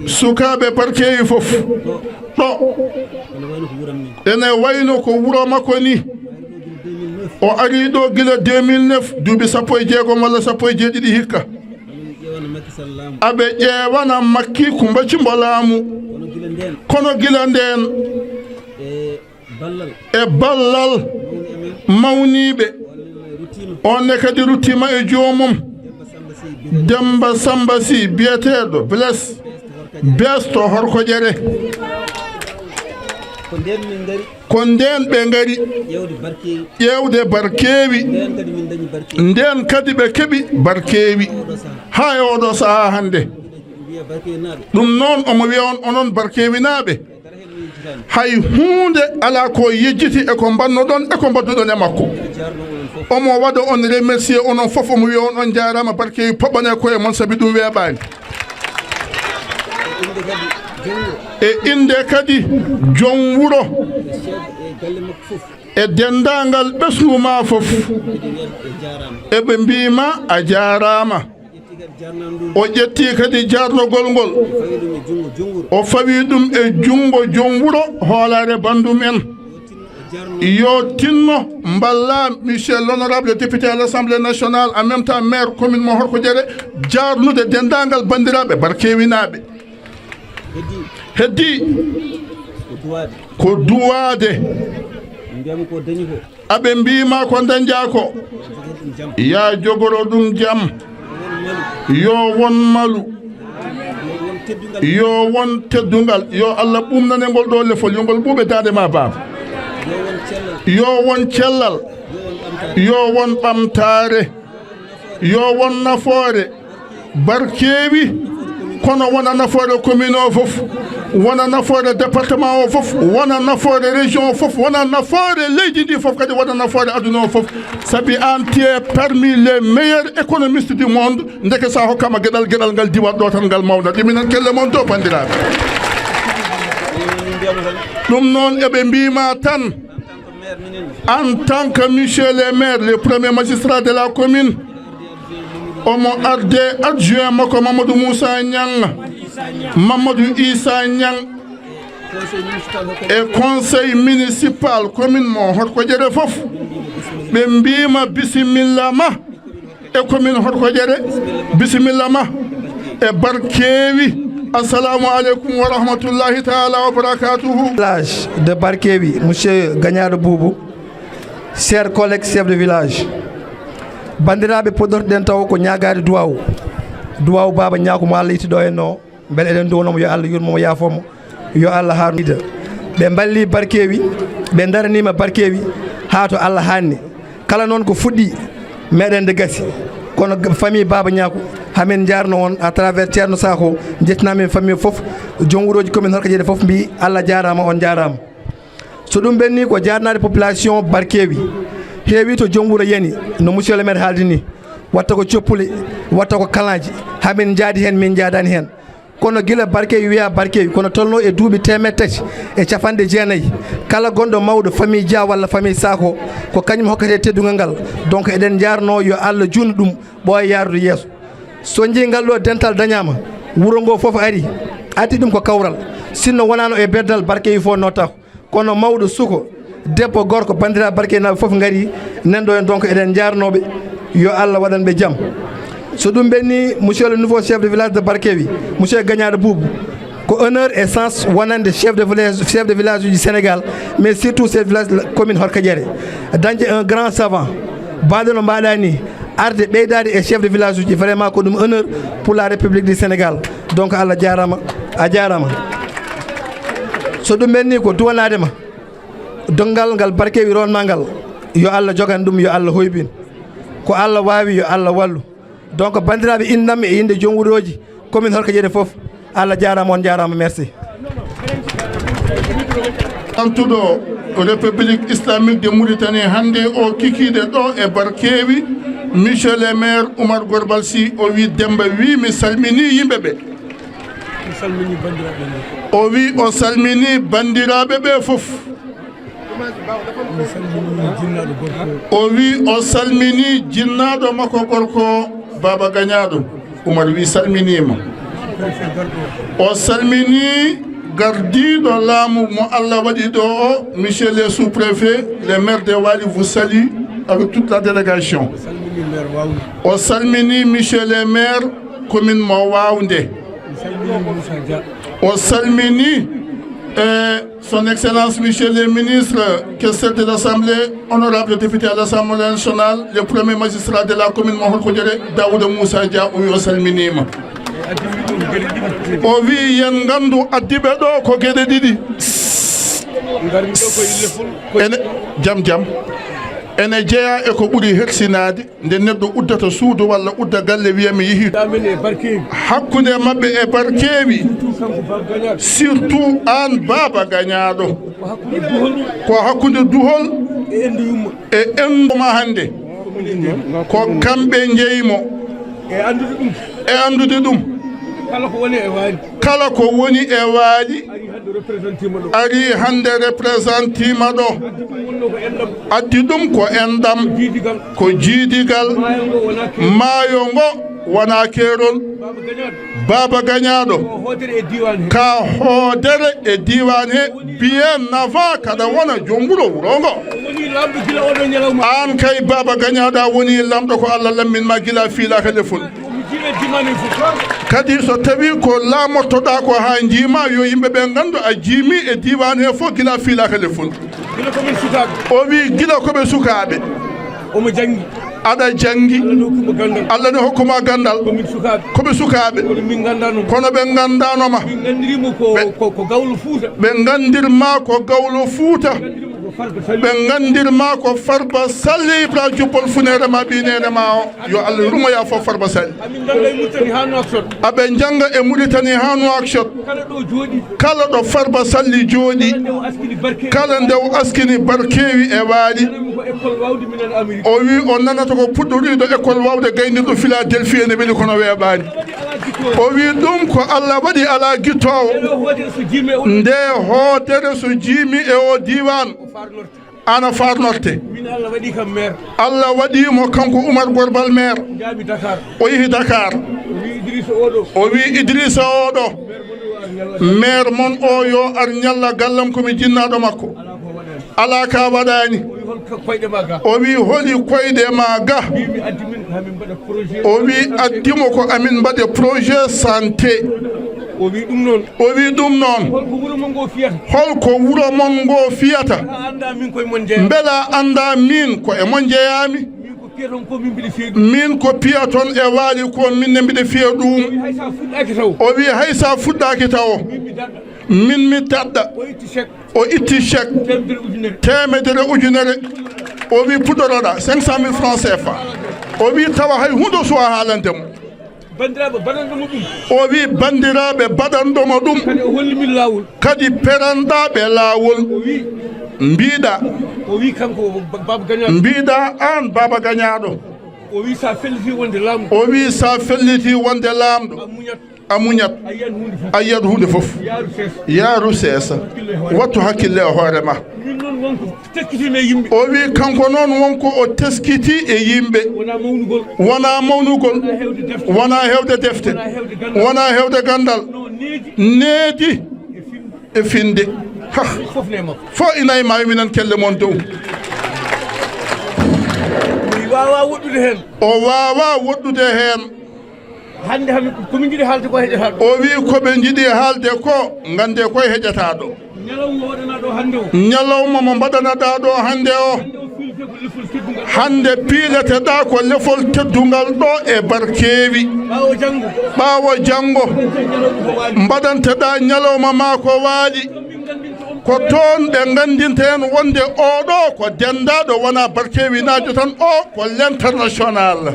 sukaaɓe Barkewi fof. Ɗo ene wayno ko wuro makko ni. O ari ɗo gila deux mille neuf, duuɓi sappo e jeegom walla sappo e jeeɗiɗi hikka. Aɓe ƴeewana Makki Kumba Cimbo laamu. Kono gila ndeen, e ballal mawniiɓe, on ne kadi ruttiima e joomum, Demba Samba Sy, biyeteeɗo Blaise Besto Horkoƴere. Ko ndeen ɓe ngari ƴeewde Barkewi. Ndeen kadi ɓe keɓi Barkewi haa e oɗo sahaa hannde. Ɗum noon, omo wiya on, onon Barkewinaaɓe, hay huunde alaa ko yejjiti e ko mbannoɗon e ko mbaɗduɗon e makko. Omo waɗa on remercier onon fof, omo wiya on, on njaaraama, Barkewi, poɓɓanee koye mon, sabi ɗum weeɓaani. E innde kadi joom wuro e denndaangal ɓesngu ma fof, eɓe mbii ma a jaaraama. O ƴetti kadi jaarnogol ngol, o fawi ɗum e junngo joom wuro, hoolaare banndum en. Yo tinno mballa monsieur l'honorable député à l'Assemblée nationale, en même temps maire commune mo Horkoƴere, jaarnude denndaangal banndiraaɓe Barkewinaaɓe. Heddii ko duwaade. Aɓe mbii ma ko ndañƴaa ko, yaa jogoro ɗum jam. Yo won malu, yo won teddungal, yo Allah ɓuumnane ngol ɗo lefol, yo ngol ɓuuɓe daande ma, baaba. Yo won cellal, yo won ɓamtaare, yo won nafoore. Barkewi, kono wona nafoore commune o fof, wona nafoore département o fof, wona nafoore région o fof, wona nafoore leydi ndi fof, kadi wona nafoore aduna o fof. Sabi an, tu es parmi les meilleurs économistes du monde, ndeke sa hokkama geɗal, geɗal ngal diwat ɗo tan, ngal mawna. Ɗuminen kelle mon to, banndiraaɓe. Ɗum noon, eɓe mbima tan, en tant que monsieur le maire, le premier magistrat de la commune, omo arde adjoint makko Mamadou Moussa Niang, Mamadou Issa Niang, e conseil municipal commune mo Horkoƴere fof, ɓe mbima bisimilla ma e commune Horkoƴere, bisimilla ma e Barkewi. Assalamu aleykum wa rahmatullahi taala wa barakatuhu. Village de Barkewi, monsieur Gagnado Boubou. Chers collègues chefs de village, banndiraaɓe, puɗɗortoɗen taw ko ñaagaade duwaaw. Duwaaw Baaba Ñaaku mo Allah itti ɗo en o, mbele eɗen nduwano mo, yo Allah yurmo mo, yaafo mo, yo Allah haarnu. Ɓe mballi Barkewi, ɓe ndaraniima Barkewi haa to Allah haanni. Kala noon ko fuɗɗi, meɗen nde gasi. Kono g-, famille Baaba Ñaaku, hamin njaarno on à travers Ceerno Sakho, njettinaa min famille fof, joom wurooji commune Horkoƴere fof mbii, Allah jaaraama, on njaaraama. So ɗum ɓenni, ko jaarnaade population Barkewi. Heewi to joom wuro yani, no monsieur le maire haaldi ni. Watta ko coppule, watta ko kalaaji, haa min njaadi heen, min njaadaani heen. Kono gila Barkewi wiyaa Barkewi, kono tolnoo e duuɓi teemedde tati e capanɗe jeenayi, kala gonɗo mawɗo famille Dia walla famille Sakho, ko kañum hokketee teddungal ngal. Donc, eɗen njaarnoo yo Allah juutnu ɗum, ɓooya yaarude yeeso. So njii ngal ɗo dental dañaama, wuro ngo fof ari, addi ɗum ko kawral. Sinno wonaano e beddal, Barkewi fof nootaako. Kono mawɗo, suko, debbo, gorko, banndiraaɓe Barkewi naaɓe fof ngari, nan ɗo en. Donc, eɗen njaarnooɓe, yo Allah waɗan ɓe jam. So ɗum ɓenni, monsieur le nouveau chef de village de Barkewi, monsieur Gagnado Boubou, ko honneur et chance wonande chef de village, chef de village uji Sénégal, mais surtout chef de village commune Horkadiéré. Dañde un grand savant, mbaɗo no mbaɗa ni, arde ɓeydaade e chef de village uji, vraiment ko ɗum honneur pour la République du Sénégal. Donc, Allah jaaraama, a jaaraama. So ɗum ɓenni, ko duwanaade ma. Donngal ngal Barkewi ronma ngal, yo Allah jogan ɗum, yo Allah hoybin. Ko Allah waawi, yo Allah wallu. Donc, banndiraaɓe, innam e innde joom wurooji commune Horkadiéré fof, Allah jaaraama, on njaaraama, merci. Tantuɗo République Islamique de Mauritanie hannde o kikiiɗe ɗo e Barkewi, monsieur le maire Oumar Gorbal Sy, o wi Demba wi mi salmini yimɓe ɓe. Mi salmini banndiraaɓe ɓe. O wi o salmini banndiraaɓe ɓe fof. Mi salmini jinnaaɗo gorko. O wi o salmini jinnaaɗo makko gorko, Baba Gagnado. Oumar wi salminiima. O salmini gardiiɗo laamu mo Allah waɗi ɗo o, monsieur le sous-préfet, le maire de Wali vous salue avec toute la délégation. O salmini monsieur le maire commune mo Wawnde. O salmini, eh, son excellence, monsieur le ministre, questeur de l'Assemblée, honorable député à l'Assemblée nationale, le premier magistrat de la commune mo Horkodiéré, Daouda Moussa Dia, o wi o salminiima. O wi yen nganndu addiɓe ɗo ko geɗe ɗiɗi. Ene, jam, jam. Ene jeyaa e ko ɓuri hersinaade. Nde neɗɗo uddata suudu walla udda galle, wiya mi yehi. Amin e Barkewi. Hakkunde maɓɓe e Barkewi. Surtout kanko Baba Gagnado. Surtout aan Baba Gagnado. Ko hakkunde duhol. Ko hakkunde duhol. E enndu yumma. E enndu ma hannde. Ko kamɓe njeyi mo. E anndude ɗum. E anndude ɗum. Kala ko woni e Waali. Kala ko woni e Waali. Ari hannde représentima ɗo. Ari hannde représentima ɗo. Addi ɗum wonno ko enɗam. Addi ɗum ko enɗam. Jiidigal. Ko jiidigal. Maayo ngo wona keerol. Maayo ngo wona keerol. Baba Gagnado. Baba Gagnado. Ko hoodere e diiwaan he. Ka hoodere e diiwaan he. Bien avant kaɗa wona joom wuro, wuro ngo. O woni laamɗo gila oɗo ñalawma. Aan kay Baba Gagnado a woni laamɗo ko Allah lammin ma gila fiilaaka lefol. Kadi so tawi ko laamottoɗa ko haa njiima, yo yimɓe ɓe nganndu a jiimi e diiwaan he fof gila fiilaaka lefol. Gila ko min sukaaɓe. O wi gila ko ɓe sukaaɓe. Omo janngi. Aɗa janngi. Allah ne hokkuma ganndal. Allah ne hokkuma ganndal. Ko min sukaaɓe. Ko ɓe sukaaɓe. Kono min nganndaano. Kono ɓe nganndaano ma. Min nganndirimo ko, ɓe, ko, ko gawlo Fuuta. Ɓe nganndir ma ko gawlo Fuuta. Ɓe nganndir ma ko Farba Sall Ibra Jubbol Funeere ma ɓii neene ma o. Yo Allah yurmo ya fof Farba Sall. Amin njannga e Mauritanie haa Nouakchott. Aɓe njannga e Mauritanie haa Nouakchott. Kala ɗo jooɗi. Kala ɗo Farba Sall jooɗi. Kala nde o askini Barkewi. Kala nde o askini Barkewi e Waali. Ko école Waawde minen Amérique. O wi o nanata ko puɗɗoriiɗo école Waawde gaynirɗo Philadelphie ene weli kono weeɓaani. O wi ɗum ko Allah waɗi alaa gittoowo. Nde hoodere so jiimi e o. Nde hoodere so jiimi e o diiwaan. Ana farnorte. Min Allah waɗi kam maire. Allah waɗi mo kanko Oumar Gorbal maire. Njaami Dakar. O yehi Dakar. O wi Idrissa oɗo. O wi Idrissa oɗo. Maire mon o ar ñalla. Maire mon o yo ar ñalla gallam ko mi jinnaaɗo makko. Alaa ko waɗani. Alaa ka waɗani. O wi hol ko koyɗe ma ga. O wi holi koyɗe ma ga. Wi mi addi min ko hamin mbaɗa projet. O wi addi mo ko amin mbaɗa projet santé. O wi ɗum noon. O wi ɗum noon. Hol ko wuro mon ngo fiyata? Hol ko wuro mon ngo fiyata? Mbela a anndaa min ko e mon njeyaa? Mbela a anndaa min ko e mon njeyaami? Min ko piyaton ko min mbiɗa fiya ɗum. Min ko piyaton e Waali ko min ne mbiɗa fiya ɗum. O wi hay so a fuɗɗaaki taw. O wi hay so a fuɗɗaaki taw. Min mi daɗɗa. Min mi daɗɗa. O itti chèque. O itti chèque. Teemedere ujunere. Teemedere ujunere. O wi puɗɗoroɗa cinq cent mille francs C F A. O wi tawa hay huunde suwaa haalande mo. Banndiraaɓe mbaɗanɗo mo ɗum. O wi banndiraaɓe mbaɗanɗo mo ɗum. Kadi o holli min laawol. Kadi peranɗa ɓe laawol. O wi. Mbiɗa. O wi kanko Ba-, Baba Gagnado. Mbiɗa aan Baba Gagnado. O wi sa felliti wonde laamɗo. O wi sa felliti wonde laamɗo. A muñat. A muñat. A yiyat huunde fof. A yiyat huunde fof. Yaaru seesa. Yaaru seesa. Hakkille e hoore. Wattu hakkille e hoore ma. Min noon wonko teskiti e yimɓe. O wi kanko noon wonko o teskiti e yimɓe. Wona mawnugol. Wona mawnugol. Wona heewde defte. Wona heewde defte. Wona heewde ganndal. Wona heewde ganndal. No needi. Needi. E finde. E finde. Ha. Fof ne makko. Fof ina e ma, minen kelle mon dow. Mi waawaa woɗɗude heen. O waawaa woɗɗude heen. Hannde hami, ko min njiɗi haalde ko heƴataa ɗo. O wi ko ɓe njiɗi haalde ko, nganndee koye heƴataa ɗo. Ñalawma waɗanaa ɗo hannde o. Ñalawma mo mbaɗanaɗaa ɗo hannde o. Hannde o fiilete ko lefol teddungal. Hannde piileteɗaa ko lefol teddungal ɗo e Barkeewi. Ɓaawo janngo. Ɓaawo janngo. Ñalawma ko waali. Mbaɗanteɗaa ñalawma ma ko waali. Ko toon ɓe nganndinta en wonde oɗo ko denndaaɗo, wona Barkeewinaajo tan, o ko l'international.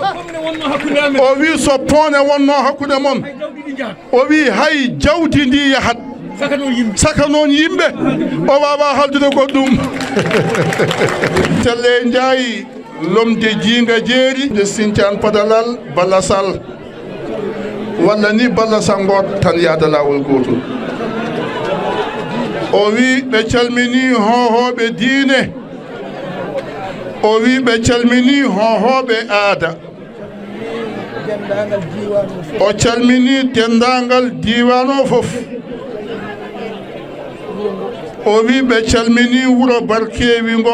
O wi so poone wonno hakkunde mon, o wi hay jawdi ndi yahat. Saka noon yimɓe. Saka noon yimɓe, o waawaa haaldude goɗɗum. Telle Njaay. Lomde jiinga jeeri, de Sinthiane Padalal, Balla Sall. Walla ni Balla Sanngoot tan yaada laawol gootol. O wi ɓe calmini hoohooɓe diine. O wi ɓe calmini hoohooɓe aada. O calmini denndaangal diiwaan o fof. O wi ɓe calmini wuro Barkeewi ngo.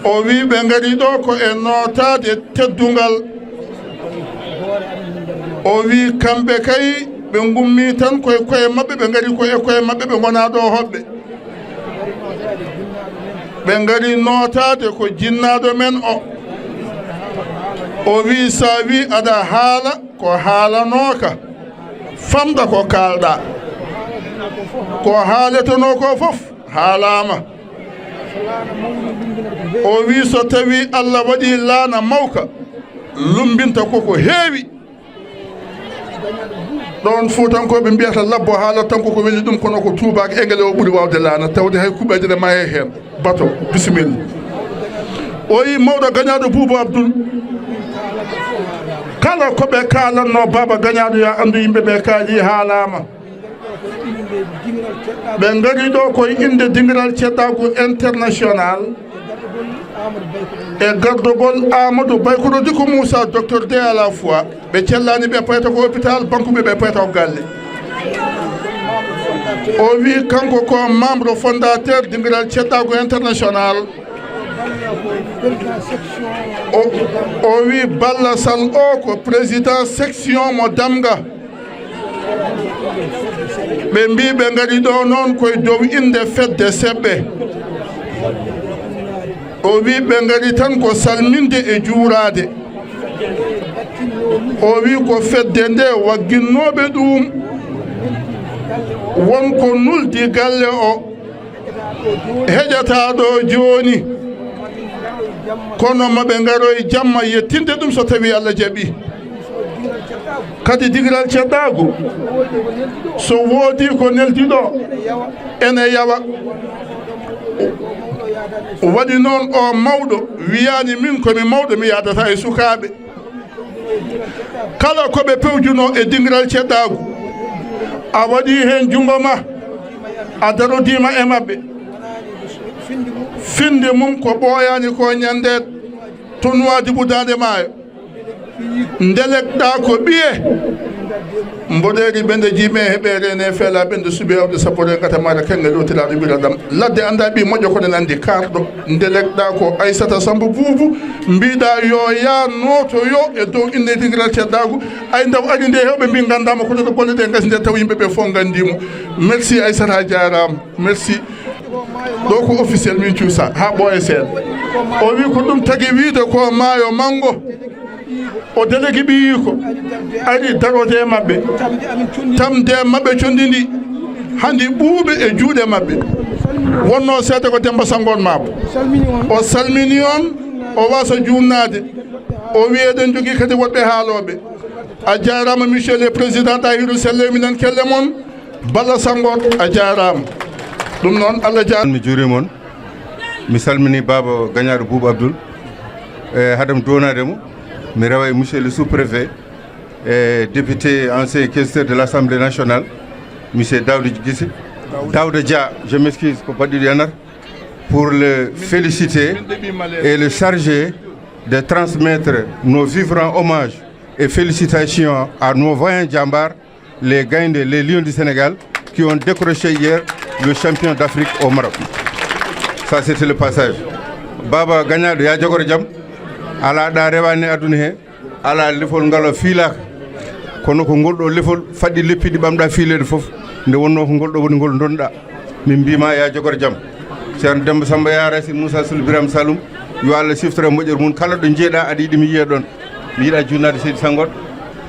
O wi ɓe ngari ɗo ko e nootaade teddungal. O wi kamɓe kay ɓe ngummi tan koye koye maɓɓe, ɓe ngari ko e koye maɓɓe, ɓe ngonaa ɗo hoɓɓe. Ɓe ngari nootaade ko jinnaaɗo men o. O wi sa wi aɗa haala ko haalanooka, famɗa ko kaalɗa. Ko haaletenoo ko fof haalaama. O wi so tawi Allah waɗi laana mawka, lumbinta koko heewi. Ɗoon Fuutankooɓe mbiyata labbo haala tan koko weli ɗum, kono ko tuubaak engele o ɓuri waawde laana, tawde hay kuɓeeje ne mayee heen. Bato, bisimilla. O yi mawɗo gañaaɗo Buubu Abdul. Kala ko ɓe kaalanno Baaba Gañaaɗo, ya anndu yimɓe ɓe kaali haalaama. Ɓe ngari ɗo koye innde Dingiral Ceddaagu International e gardogol Amadou Baykoro Diko Moussa, docteur deux à la fois. Ɓe cellani ɓe payta ko hôpital, bankuɓe ɓe payta ko galle. O wi kanko ko membre fondateur Dingiral Ceddaagu International. O, o wi Balla Sall o ko président section mo Damga. Ɓe mbi ɓe ngari ɗo noon koye dow innde fedde seɓɓe. O wi ɓe ngari tan ko salminde e juuraade. O wi ko fedde nde wagginnooɓe ɗum, won ko nuldi galle o. Heƴataa ɗo jooni, kono maɓe ngaroy jamma yettinde ɗum so tawi Allah jaɓi. Kadi Dingiral Ceddaagu, so woodi ko neldi ɗo, ene yawa. Waɗi noon o mawɗo wiyaani min ko mi mawɗo, mi yaadata e sukaaɓe. Kala ko ɓe pewjunoo e Dingiral Ceddaagu, a waɗii heen junngo ma, a darodiima e maɓɓe. Finde mum ko ɓooyaani ko ñande tonuwaadi ɓudaande maayo. Ndelek-ɗaa ko ɓiye. Mboɗeeri ɓende jiime heɓeere ne feela ɓende suɓe awde sappo re ngata mara kenge ɗo tilaaɗo ɓira ɗam. Ladde annda ɓi moƴƴo kono en anndi kaarɗo. Ndelek-ɗaa ko Aissata Samba Boubou, mbiɗa yo ya nootoyo e dow innde Dingiral Ceddaagu. Ay ndaw ari nde hewɓe mbi nganndaama kono ɗo golle ɗe ngasi nde taw yimɓe ɓe fof nganndi mo. Merci Aissata, a jaaraama. Merci. Ɗo ko officiel min cuusa haa ɓooya seeɗa. O wi ko ɗum tagi wiide ko maayo manngo. O délégué ɓiyiiko ari darode e maɓɓe, tamde e maɓɓe conndi ndi, hannde ɓuuɓe e juuɗe maɓɓe. Wonno seeɗa ko Demba Sanngo on maabo. O salmini on, o waasa juunnaade. O wi eɗen jogii kadi woɗɓe haalooɓe. A jaaraama, monsieur le président Tahirou Sell, minen kelle mon. Balla Sanngo, a jaaraama. Ɗum noon, Allah jaaraama. Mi juuriima on. Mi salminii Baaba Gañaaɗo Buubu Abdul. E haadam donaade mo, mi rewa e monsieur le sous-préfet, e député, ancien questeur de l'Assemblée nationale, monsieur Daouda Guissé. Daouda Dia, je m'excuse, ko baɗɗo yanar, pour le féliciter et le charger de transmettre nos vibrants hommages et félicitations à nos vaillants jambar, les Gaïndé, les Lions du Sénégal, qui ont décroché hier le champion d'Afrique au Maroc. Ça, c'était le passage. Baba Gagnaɗo, ya jogoro jam. Ala ɗa rewani aduna he. Ala lefol ngal o fiilaka. Kono ko ngol ɗo lefol faɗɗi leppi ɗi ɓamɗa fiileede fof. Nde wonno ko ngol ɗo woni ngol donɗa. Min mbima ya jogoro jam. Ceerno Demba Samba, ya Racine Moussa Soul Birame Saloum. Yo Allah siftoro moƴƴere mum. Kala ɗo jeeɗa aɗa yiɗi mi yiya ɗon. Mi yiɗa junnade seydi Sangot.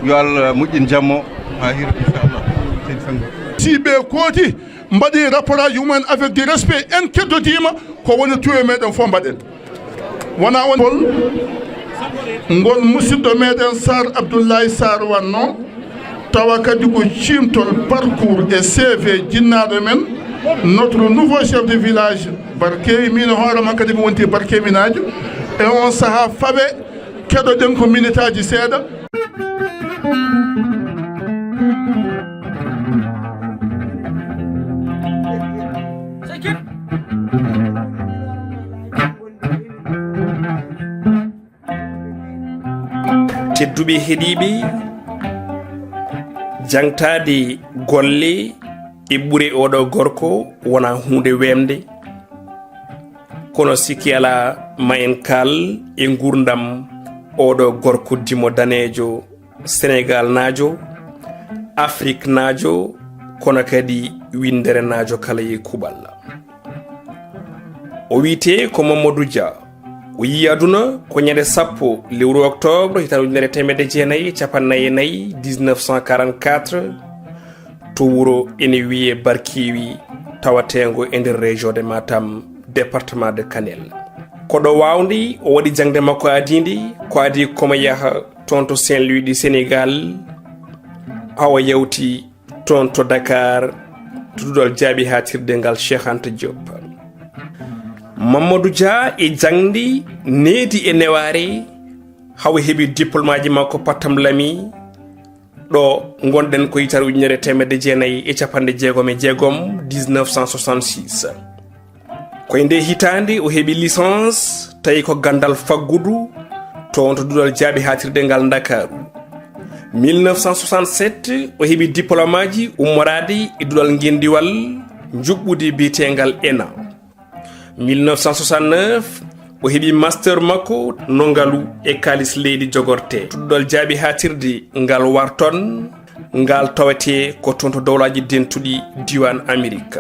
Yo Allah moƴƴin jammo. Ha hira, inchallah. Seydi Sangot. Si ɓe kooti mbaɗi rapport aji mumen avec du respect, en keddodiima ko woni tuyo meɗen fof mbaɗen. Wona on ngol, ngol musidɗo meɗen Sar Abdoulaye Sar wanno, tawa kadi ko ciimtol parcours e C V jinnaaɗo men, notre nouveau chef de village Barkewi, min hoore ma kadi mi wonti Barkeminaajo. E on saha fawe keɗoɗen ko minitaaji seeɗa. Tedduɓe heɗiiɓe, jaŋtaade golle e ɓure oɗo gorko wona huunde weemde, kono sikki alaa ma en kaal e nguurndam oɗo gorko dimo daneejo, Senegaalnaajo, Afriknaajo, kono kadi winnderenaajo kala e kuuɓal. O wiyetee ko Mamadou Dia. O yii aduna ko ñande sappo lewru octobre hitaande ujunere e teemedde jeenayi e cappanɗe nayi e nayi, dix-neuf cent quarante-quatre, to wuro ene wiyee Barkewi, tawateengo e nder région de Matam, département de Kanel. Ko ɗo waawndi o waɗi jaŋde makko adiinde, ko adii komo yaha toon to Saint-Louis du Sénégal, haa o yawti toon to Dakar, to duɗal jaaɓi haatirde ngal Cheikh Anta Diop. Mamadou Dia e jaŋdi needi e newaare, haa o heɓi diplôme aji makko pattam lami, ɗo ngonɗen ko hitaande ujunere e teemedde jeenayi e cappanɗe jeegom e jeegom, dix-neuf cent soixante-six. Ko e nde hitaande o heɓi licence, tawi ko ganndal faggudu, toon to duɗal jaaɓi haatirde ngal Ndakaaru. Mille neuf cent soixante-sept, o heɓi diplôme aji ummoraade e duɗal ngenndiwal njuɓɓudi biyeteengal ena. Mille neuf cent soixante-neuf, o heɓi master makko no ngalu e kaalis leydi jogortee. To duɗal jaaɓi haatirde ngal Wharton, ngal tawetee ko toon to Dowlaaji Dentuɗi, diiwaan Amerik.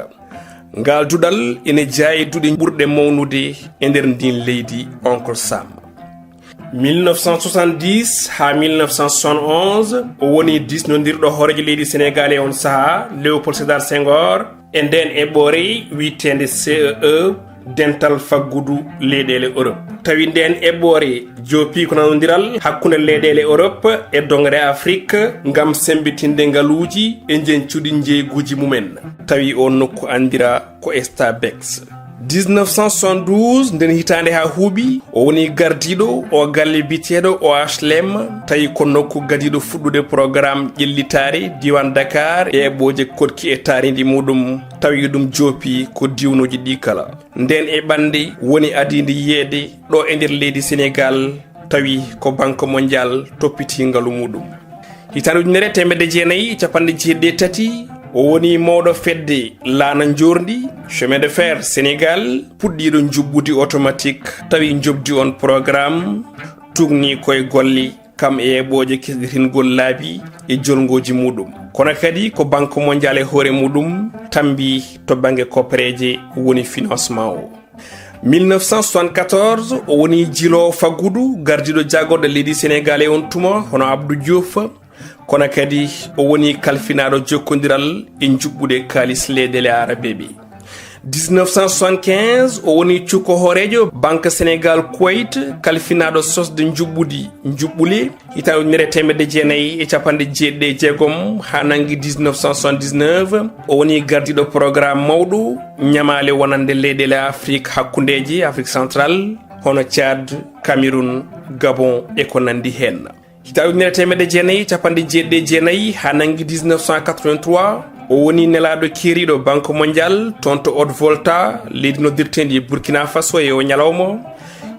Ngal duɗal ene jeyaa e duɗe ɓurɗe mawnude e nder ndiin leydi, Oncle Sam. Mille neuf cent soixante-dix haa mille neuf cent soixante et onze, o woni diisnondirɗo hooreejo leydi Senegaal e on sahaa, Léopold Sédar Senghor, e ndeen eɓɓoore wiyeteende C E E, Dental Faggudu Leyɗeele Europe. Tawi ndeen eɓɓoore joopii ko nanondiral hakkunde leyɗeele Europe e doŋre Afrik ngam semmbitinde ngaluuji e njeñcuɗi njeeyguuji mumen. Tawi oon nokku anndiraa ko Estabex. Dix-neuf cent soixante-douze, nden hitaande haa huuɓi, o woni gardiiɗo o galle biyeteeɗo O H L M, tawi ko nokku gadiiɗo fuɗɗude programme ƴellitaare diiwaan Dakar e eɓɓooje koɗki e taariindi muɗum, tawi ɗum joopii ko diiwnuuji ɗi kala. Nden e ɓannde woni adiinde yiyeede ɗo e nder leydi Senegaal, tawi ko Banque Mondiale toppitii ngalu muɗum. Hitaande ujunere e teemedde jeenayi e cappanɗe jeeɗiɗi e tati, o woni mawɗo fedde laana njoorndi, Chemin de Fer Sénégal, puɗɗiiɗo njuɓɓudi automatique, tawi njoɓdi on programme tuugni koye golle, kam e eɓɓooje kesɗitingol laabi e jolngooji muɗum. Kono kadi ko Banque Mondiale e hoore muɗum tambi to bannge koppereeje woni financement o. Mille neuf cent soixante-quatorze, o woni jiloowo faggudu, gardiiɗo jaagorɗe leydi Senegaal e on tuma, hono Abdou Diouf. Kono kadi o woni kalfinaaɗo jokkondiral e njuɓɓude kaalis leyɗeele aarabeeɓe. Dix-neuf cent soixante-quinze, o woni cukko hooreejo Banque Sénégal Kuwait, kalfinaaɗo sosde njuɓɓudi njuɓɓule. Hitaande ujunere e teemedde jeenayi e cappanɗe jeeɗiɗi e jeegom haa nanngi dix-neuf cent soixante-dix-neuf, o woni gardiiɗo programme mawɗo ñamaale wonande leyɗeele Afrik hakkundeeje, Afrique centrale, hono Tchad, Cameroun, Gabon e ko nandi heen. Hitaande ujunere teemedde jeenayi e capanɗe jeeɗiɗi e jeenayi haa nanngi dix-neuf cent quatre-vingt-trois, o woni nelaaɗo keeriiɗo Banque Mondiale toon to Haute-Volta, leydi noddirteendi Burkina Faso e o ñalawma.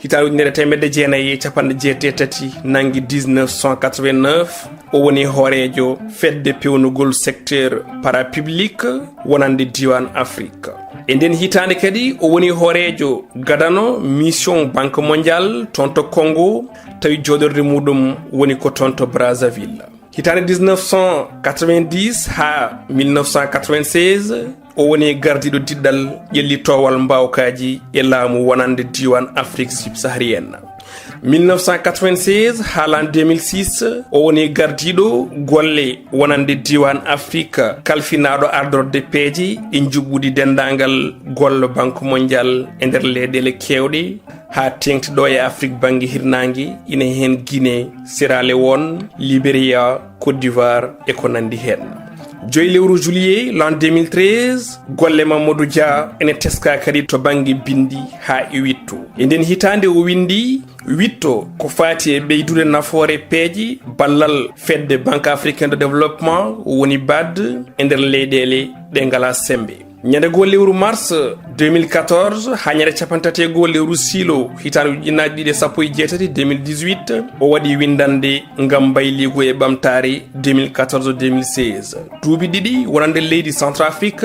Hitaande ujunere teemedde jeenayi e capanɗe jeetati e tati nanngi dix-neuf cent quatre-vingt-neuf, o woni hooreejo fedde peewnugol secteur parapublic wonande diiwaan Afrik. E ndeen hitaande kadi, o woni hooreejo gadano mission Banque Mondiale toon to Congo, tawi jooɗorde muɗum woni ko toon to Brazzaville. Hitaande dix-neuf cent quatre-vingt-dix haa mille neuf cent quatre-vingt-seize, o woni gardiiɗo diɗɗal ƴellitoowal mbaawkaaji e laamu wonande diiwaan Afrik subsaharienne. Mille neuf cent quatre-vingt-seize haa l'an deux mille six, o woni gardiiɗo golle wonande diiwaan Afrik, kalfinaaɗo ardorde peeje e njuɓɓudi denndaangal golle Banque Mondiale e nder leyɗeele keewɗe, haa teeŋti ɗo e Afrik bannge hirnaange, ina heen Guinée, Sierra Leone, Liberia, Côte d'Ivoire e ko nandi heen. Joyi lewru juillet l'an deux mille treize, golle Mamadou Dia ene teskaa kadi to bannge binndi haa e wiɗto. E ndeen hitaande o winndi wiɗto ko faati e ɓeydude nafoore peeje ballal fedde Banque Africaine de Développement, woni bad, e nder leyɗeele ɗe ngalaa semmbe. Ñande goo lewru mars deux mille quatorze haa ñande capanɗe tati e goo lewru siilo hitaande ujunnaaji ɗiɗi e sappo e jeetati, deux mille dix-huit, o waɗi winndannde ngam mbayliigu e ɓamtaare deux mille quatorze deux mille seize. Duuɓi ɗiɗi wonande leydi Centrafrique,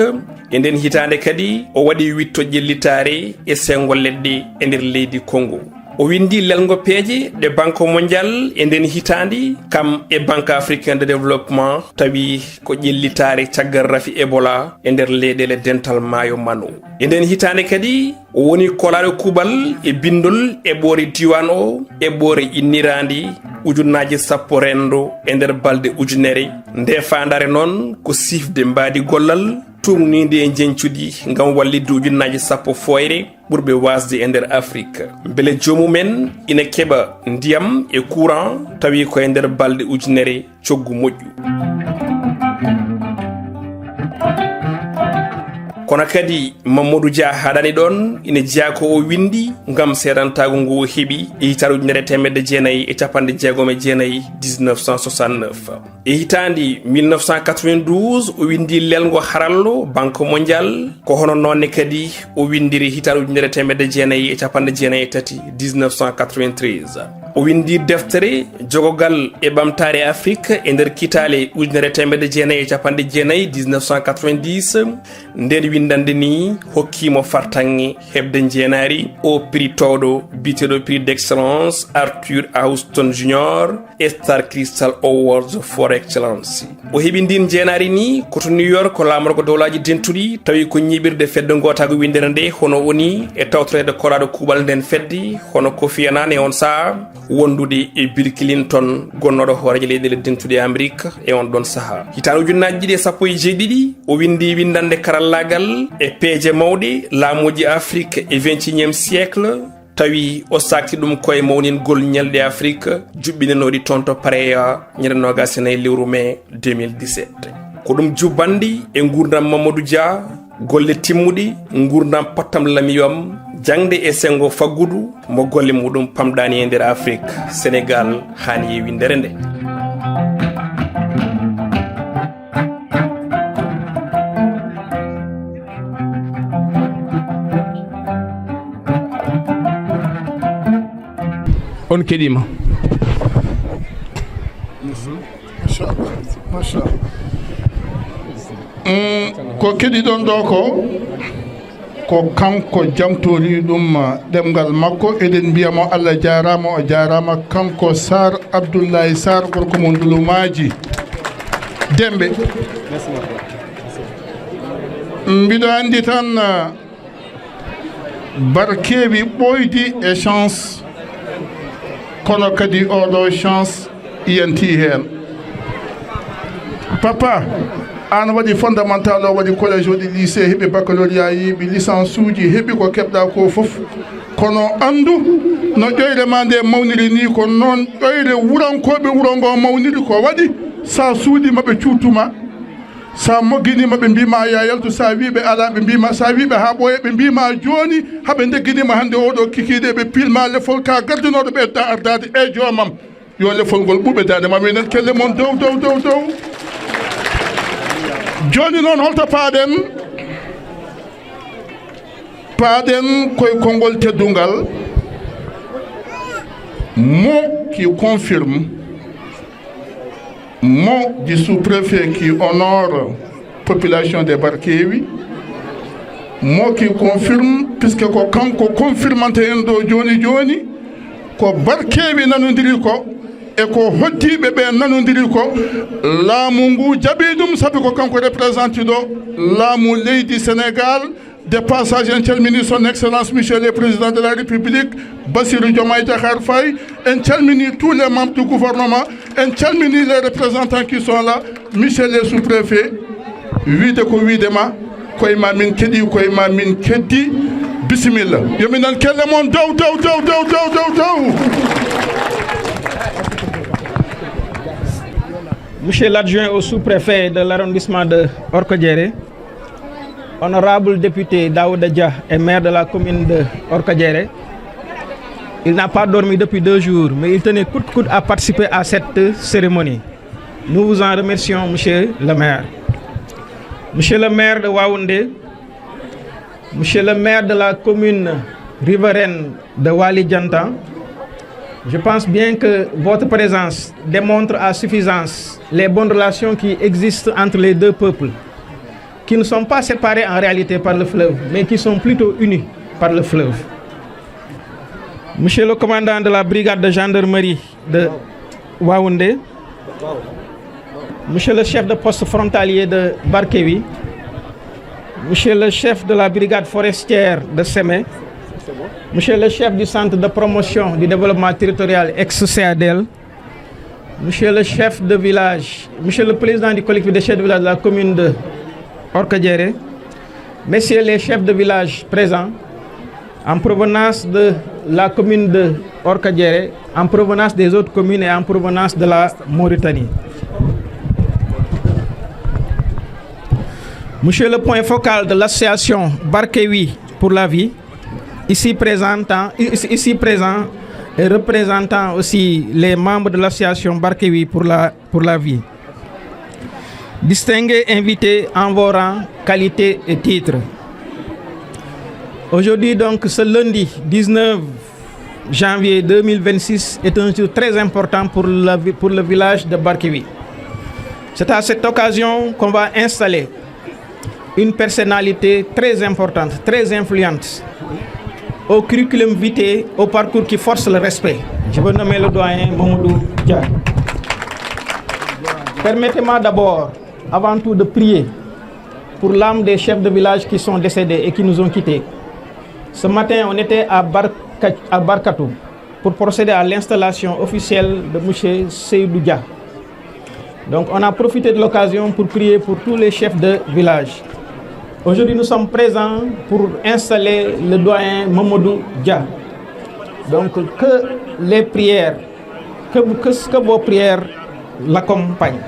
e ndeen hitaande kadi o waɗi wiɗto ƴellitaare e senngo leɗɗe e nder leydi Congo. O winndi lelngo peeje ɗe Banque Mondiale e ndeen hitaande, kam e Banque Africaine de Développement, tawi ko ƴellitaare caggal rafi Ebola e nder leyɗeele dental maayo Mano. E ndeen hitaande kadi, o woni kolaaɗo kuuɓal e binndol eɓɓoore diiwaan o, eɓɓoore inniraande ujunnaaje sappo renndo e nder balɗe ujunere. Nde faandaare noon ko siifde mbaadi gollal tuugniindi e njeñcudi ngam wallitde ujunnaaje sappo fooyre ɓurɓe waasde e nder Afrik. Mbele joomum en ina keɓa ndiyam e courant, tawi ko e nder balɗe ujunere coggu moƴƴu. Kono kadi, Mamadou Dia haɗani ɗoon, ina jeyaa ko o winndi ngam seedantaagu ngu o heɓi e hitaande ujunere teemedde jeenayi e capanɗe jeegom e jeenayi, dix-neuf cent soixante-neuf. E hitaande mille neuf cent quatre-vingt-douze, o winndi lelngo harallo Banque Mondiale, ko hono noon ne kadi o winndiri hitaande ujunere teemedde jeenayi e capanɗe jeenayi e tati, dix-neuf cent quatre-vingt-treize. O winndi deftere jogogal e ɓamtaare Afrik e nder kitaale ujunere teemedde jeenayi e capanɗe jeenayi, dix-neuf cent quatre-vingt-dix. Ndeen winndannde nii hokkii mo fartaŋŋe heɓde njeenaari o prix toowɗo biyeteeɗo Prix d'Excellence Arthur Houston Junior e Star Crystal Awards for Excellence. O heɓi ndiin njeenaari nii ko to New York, ko laamorgo Dowlaaji Dentuɗi, tawi ko ñiiɓirde fedde ngootaagu winndere nde, hono o nii e tawtoreede kolaaɗo kuuɓal ndeen fedde, hono Kofi Annan e oon sahaa, wondude e Bill Clinton, gonnooɗo hooreejo leyɗeele dentuɗe Amerik e oon ɗoon sahaa. Hitaande ujunnaaji ɗiɗi e sappo e jeeɗiɗi, o winndi winndannde karallaagal e peeje mawɗe laamuuji Afrik e vingt et unième siècle, tawi o saakti ɗum ko e mawningol ñalɗi Afrik juɓɓinanooɗi toon to Pareya ñande noogaas e nayi lewru mee deux mille dix-sept. Ko ɗum jubbannde e nguurndam Mamadou Dia, golle timmuɗe, nguurndam pottam lamiyam, jaŋde e senngo faggudu mo golle muɗum pamɗaani e nder Afrik, Senegaal haani e winndere nde. On keɗima. Machallah. Machallah. Mm, ko keɗiɗon ɗo ko, ko kanko jamtori ɗum ɗemngal makko. Eɗen mbiya mo Allah jaaraama, o jaaraama, kanko Sar Abdoulaye Sar, gorko mo Ndulumaaji Demɓe. Mbiɗo anndi tan, barkeewi ɓooydi e chance, kono kadi oɗo chance yanti heen. Papa, an waɗi fondamental, o waɗi collège, waɗi lycée, heɓi baccalauréat, yeeɓi licence uji, heɓi ko keɓɗa ko fof. Kono anndu no ƴoyre ma nde mawniri ni, ko noon ƴoyre wurankooɓe wuro ngo mawniri. Ko waɗi sa suuɗi maɓe cuuttuma. Sa mogginiima, ɓe mbiima a yaltu, sa wi ɓe alaa, ɓe mbiima, sa wi ɓe haa ɓooya, ɓe mbiima jooni, haa ɓe ndegginiima hannde oɗo kikiiɗe, ɓe pilma lefol ka gardinooɗo ɓe da-, ardaade e joomam. Yo lefol ngol ɓuuɓe daande ma, minen kelle mon dow, dow, dow, dow. Jooni noon, holto paaɗen? Paaɗen koye konngol teddungal, mot qui confirme, mot du sous-préfet qui honore population de Barkewi, mot qui confirme, puisque ko kanko confirmante en ɗo jooni jooni, ko Barkewi nanodiri ko, e ko hoddiiɓe ɓe nanodiri ko, laamu ngu jaɓi ɗum, sabi ko kanko représenté ɗo laamu leydi Sénégal. De passage, en calmini son excellence, monsieur le président de la République, Bassirou Diomaye Diakhar Faye, en calmini tous les membres du gouvernement, en calmini les représentants qui sont là, monsieur le sous-préfet, wiide ko wiide ma, koye ma min keɗi, koye ma min keddi, bisimilla. Yo min nan kelle mon dow, dow, dow, dow, dow, dow, dow. Monsieur l'adjoint au sous-préfet de l'arrondissement de Orkadiéré, honorable député Daouda Dia est maire de la commune de Orkadiéré. Il n'a pas dormi depuis deux jours, mais il tenait coûte que coûte à participer à cette cérémonie. Nous vous en remercions, monsieur le maire. Monsieur le maire de Waoundé, monsieur le maire de la commune riveraine de Wali Diantan, je pense bien que votre présence démontre à suffisance les bonnes relations qui existent entre les deux peuples, qui ne sont pas séparés en réalité par le fleuve, mais qui sont plutôt unis par le fleuve. Monsieur le commandant de la brigade de gendarmerie de Waoundé, monsieur le chef de poste frontalier de Barkewi, monsieur le chef de la brigade forestière de Sémé, monsieur le chef du centre de promotion du développement territorial ex-CEADL, monsieur le chef de village, monsieur le président du collectif des chefs de village de la commune de Orkadiéré, messieurs les chefs de village présents, en provenance de la commune de Orkadiéré, en provenance des autres communes et en provenance de la Mauritanie. Monsieur le point focal de l'association Barkewi pour la vie, ici présentant, ici, ici présent et représentant aussi les membres de l'association Barkewi pour la, pour la vie. Distingués invités en vos rangs, qualités et titres. Aujourd'hui, donc, ce lundi dix-neuf janvier deux mille vingt-six est un jour très important pour la vi-, pour le village de Barkewi. C'est à cette occasion qu'on va installer une personnalité très importante, très influente, au curriculum vitae, au parcours qui force le respect. Je veux nommer le doyen Mamadou Dia. Permettez-moi d'abord, avant tout, de prier pour l'âme des chefs de village qui sont décédés et qui nous ont quittés. Ce matin, on était à Barka-, à Barkatou pour procéder à l'installation officielle de monsieur Seydou Dia. Donc, on a profité de l'occasion pour prier pour tous les chefs de village. Aujourd'hui, nous sommes présents pour installer le doyen Mamadou Dia. Donc, que les prières, que, que, que vos prières l'accompagnent.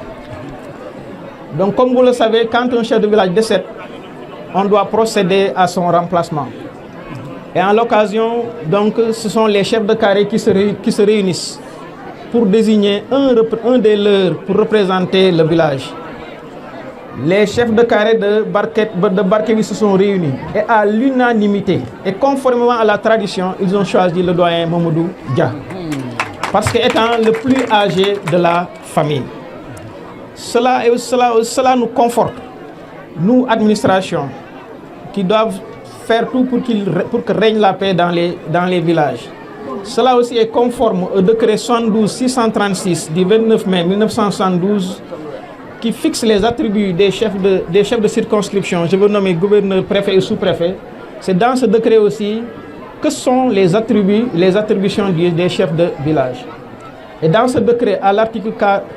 Donc, comme vous le savez, quand un chef de village décède, on doit procéder à son remplacement. Et en l'occasion, donc, ce sont les chefs de carré qui se ré-, qui se réunissent pour désigner un repr-, un des leurs pour représenter le village. Les chefs de carré de Barquet-, de Barkewi se sont réunis et à l'unanimité et conformément à la tradition, ils ont choisi le doyen Mamadou Dia. Parce qu'étant le plus âgé de la famille. Cela, et cela, cela nous conforte, nous, administration, qui doivent faire tout pour qu'il rè-, pour que règne la paix dans les, dans les villages. Cela aussi est conforme au décret soixante-douze six cent trente-six du vingt-neuf mai mille neuf cent soixante-douze qui fixe les attributs des chefs de, des chefs de circonscription, je veux nommer gouverneur, préfet et sous-préfet. C'est dans ce décret aussi que sont les attributs, les attributions du, des chefs de village. Et dans ce décret, à l'article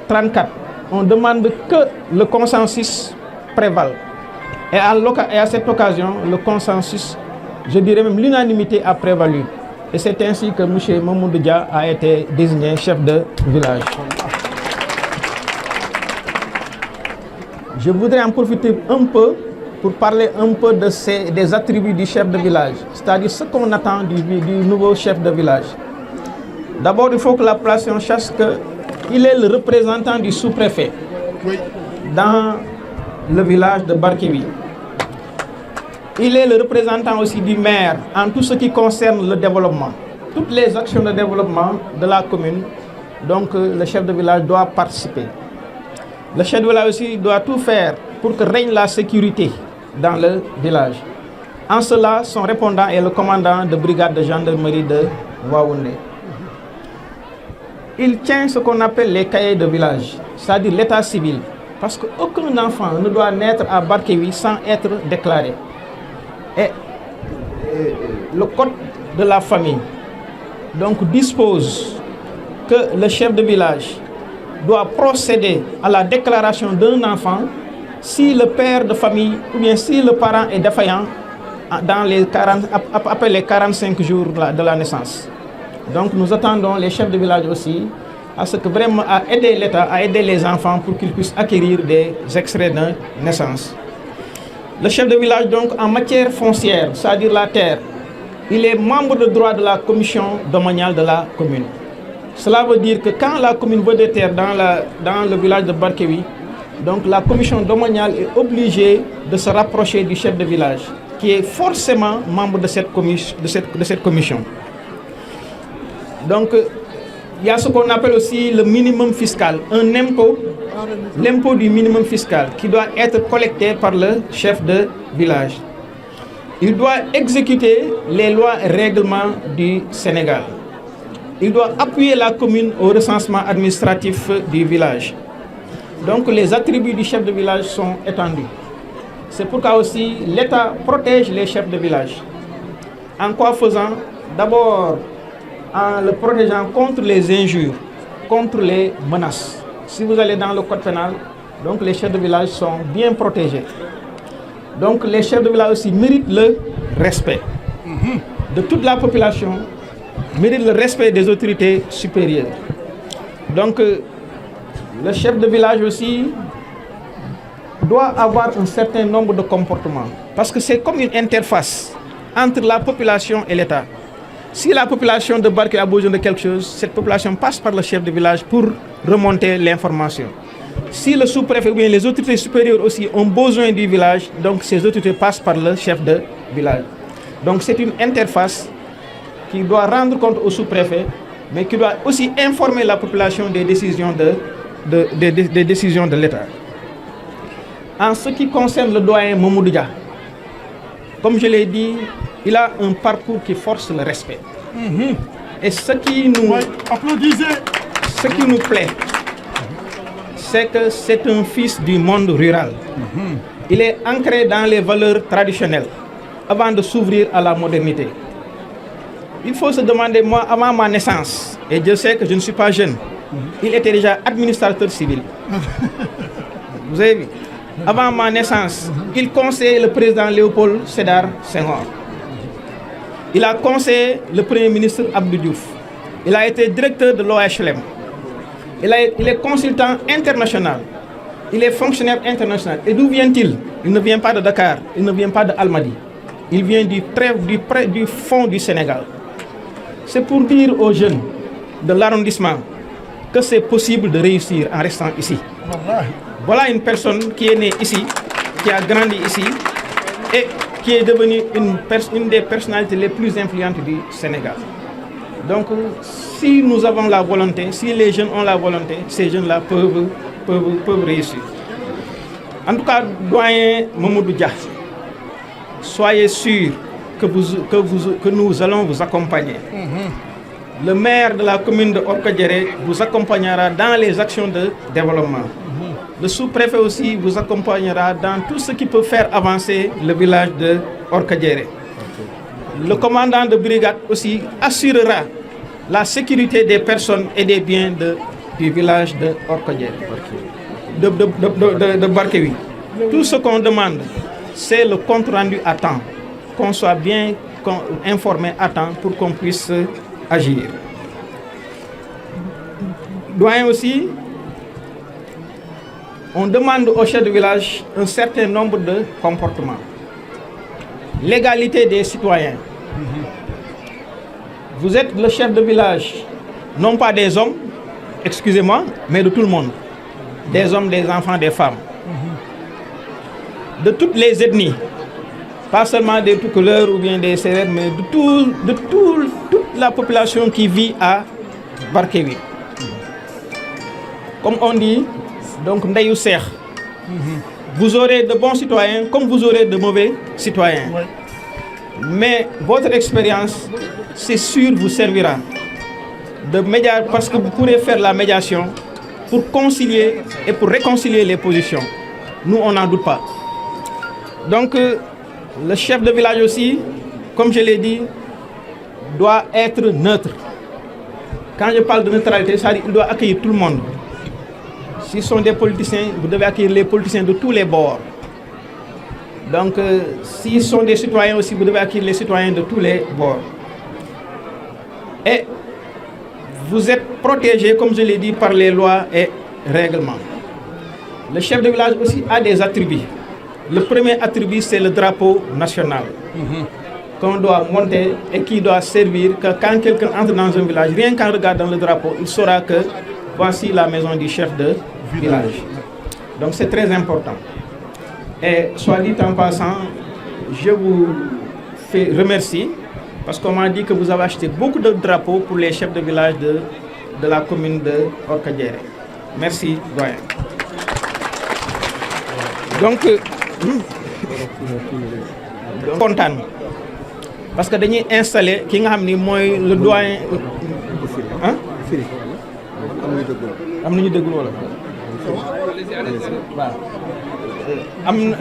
trente-quatre, on demande que le consensus prévale. Et à l'oca-, et à cette occasion, le consensus, je dirais même l'unanimité a prévalu. Et c'est ainsi que monsieur Mamoudou Dia a été désigné chef de village. Je voudrais en profiter un peu pour parler un peu de ces, des attributs du chef de village, c'est-à-dire ce qu'on attend du, du nouveau chef de village. D'abord, il faut que la population sache qu'il est le représentant du sous-préfet dans le village de Barkewi. Il est le représentant aussi du maire en tout ce qui concerne le développement. Toutes les actions de développement de la commune, donc euh, le chef de village doit participer. Le chef de village aussi doit tout faire pour que règne la sécurité dans le village. En cela, son répondant est le commandant de brigade de gendarmerie de Waoundé. Il tient ce qu'on appelle les cahiers de village, c'est-à-dire l'état civil. Parce qu'aucun enfant ne doit naître à Barkewi sans être déclaré. Et euh, le code de la famille donc dispose que le chef de village doit procéder à la déclaration d'un enfant si le père de famille ou bien si le parent est défaillant dans les quarante, après les quarante-cinq jours de la, de la naissance. Donc nous attendons les chefs de village aussi à ce que vraiment à aider l'État, à aider les enfants pour qu'ils puissent acquérir des extraits de naissance. Le chef de village, donc, en matière foncière, c'est-à-dire la terre, il est membre de droit de la commission domaniale de la commune. Cela veut dire que quand la commune veut des terres dans, la, dans le village de Barkewi, donc la commission domaniale est obligée de se rapprocher du chef de village, qui est forcément membre de cette, commis- de cette, de cette commission. Donc, il y a ce qu'on appelle aussi le minimum fiscal, un impôt, l'impôt du minimum fiscal qui doit être collecté par le chef de village. Il doit exécuter les lois et règlements du Sénégal. Il doit appuyer la commune au recensement administratif du village. Donc les attributs du chef de village sont étendus. C'est pourquoi aussi l'État protège les chefs de village. En quoi faisant ? D'abord, en le protégeant contre les injures, contre les menaces. Si vous allez dans le code pénal, donc les chefs de village sont bien protégés. Donc les chefs de village aussi méritent le respect de toute la population, méritent le respect des autorités supérieures. Donc euh, le chef de village aussi doit avoir un certain nombre de comportements. Parce que c'est comme une interface entre la population et l'État. Si la population de Barkewi a besoin de quelque chose, cette population passe par le chef de village pour remonter l'information. Si le sous-préfet ou bien les autorités supérieures aussi ont besoin du village, donc ces autorités passent par le chef de village. Donc c'est une interface qui doit rendre compte au sous-préfet, mais qui doit aussi informer la population des décisions de, de- des- des- des décisions de l'État. En ce qui concerne le doyen Mamoudou Dia, comme je l'ai dit, il a un parcours qui force le respect. Et ce qui nous, ce qui nous plaît, c'est que c'est un fils du monde rural. Il est ancré dans les valeurs traditionnelles avant de s'ouvrir à la modernité. Il faut se demander, moi, avant ma naissance, et Dieu sait que je ne suis pas jeune, il était déjà administrateur civil. Vous avez vu ? Avant ma naissance, il conseillait le président Léopold Sédar Senghor. Il a conseillé le premier ministre Abdou Diouf. Il a été directeur de l'O H L M. Il, a- il est consultant international. Il est fonctionnaire international. Et d'où vient-il ? Il ne vient pas de Dakar. Il ne vient pas de Almadi. Il vient du très du près du fond du Sénégal. C'est pour dire aux jeunes de l'arrondissement que c'est possible de réussir en restant ici. Voilà une personne qui est née ici, qui a grandi ici et qui est devenue une, pers- une des personnalités les plus influentes du Sénégal. Donc, si nous avons la volonté, si les jeunes ont la volonté, ces jeunes-là peuvent, peuvent, peuvent réussir. En tout cas, doyen Mamoudou Dia, soyez sûr que, vous, que, vous, que nous allons vous accompagner. Le maire de la commune de Orkadiéré vous accompagnera dans les actions de développement. Le sous-préfet aussi vous accompagnerra dans tout ce qui peut faire avancer le village de Orkadiéré. Le commandant de brigade aussi assurera la sécurité des personnes et des biens de- du village de Orkadiéré, de, de, de, de, de Barkewi. Tout ce qu'on demande, c'est le compte rendu à temps, qu'on soit bien informé à temps pour qu'on puisse agir. Doyen aussi, On demande au chef de village un certain nombre de comportements. L'égalité des citoyens. Vous êtes le chef de village, non pas des hommes, excusez-moi, mais de tout le monde. Des hommes, des enfants, des femmes. De toutes les ethnies. Pas seulement des Toucouleurs ou bien des Sérères, mais de, tout, de tout, toute la population qui vit à Barkewi. Comme on dit, donc, ndeyu seex. Vous aurez de bons citoyens comme vous aurez de mauvais citoyens. Mais votre expérience, c'est sûr, vous servira de médiateur, parce que vous pourrez faire la médiation pour concilier et pour réconcilier les positions. Nous, on n'en doute pas. Donc, euh, le chef de village aussi, comme je l'ai dit, doit être neutre. Quand je parle de neutralité, c'est-à-dire qu'il doit accueillir tout le monde. S'ils sont des politiciens, vous devez accueillir les politiciens de tous les bords. Donc, euh, s'ils sont des citoyens aussi, vous devez accueillir les citoyens de tous les bords. Et vous êtes protégés, comme je l'ai dit, par les lois et règlements. Le chef de village aussi a des attributs. Le premier attribut, c'est le drapeau national qu'on doit monter et qui doit servir que quand quelqu'un entre dans un village, rien qu'en regardant le drapeau, il saura que voici la maison du chef de village. Donc c'est très important. Et soit dit en passant, je vous fais remercier parce qu'on m'a dit que vous avez acheté beaucoup de drapeaux pour les chefs de village de, de la commune de Orkadiéré. Merci, doyen. Donc, euh, donc kontaan parce que dañuy installer ki nga xam ni mooy le doyen. Hein? Am na ñu déggul wala? Waaw. Am na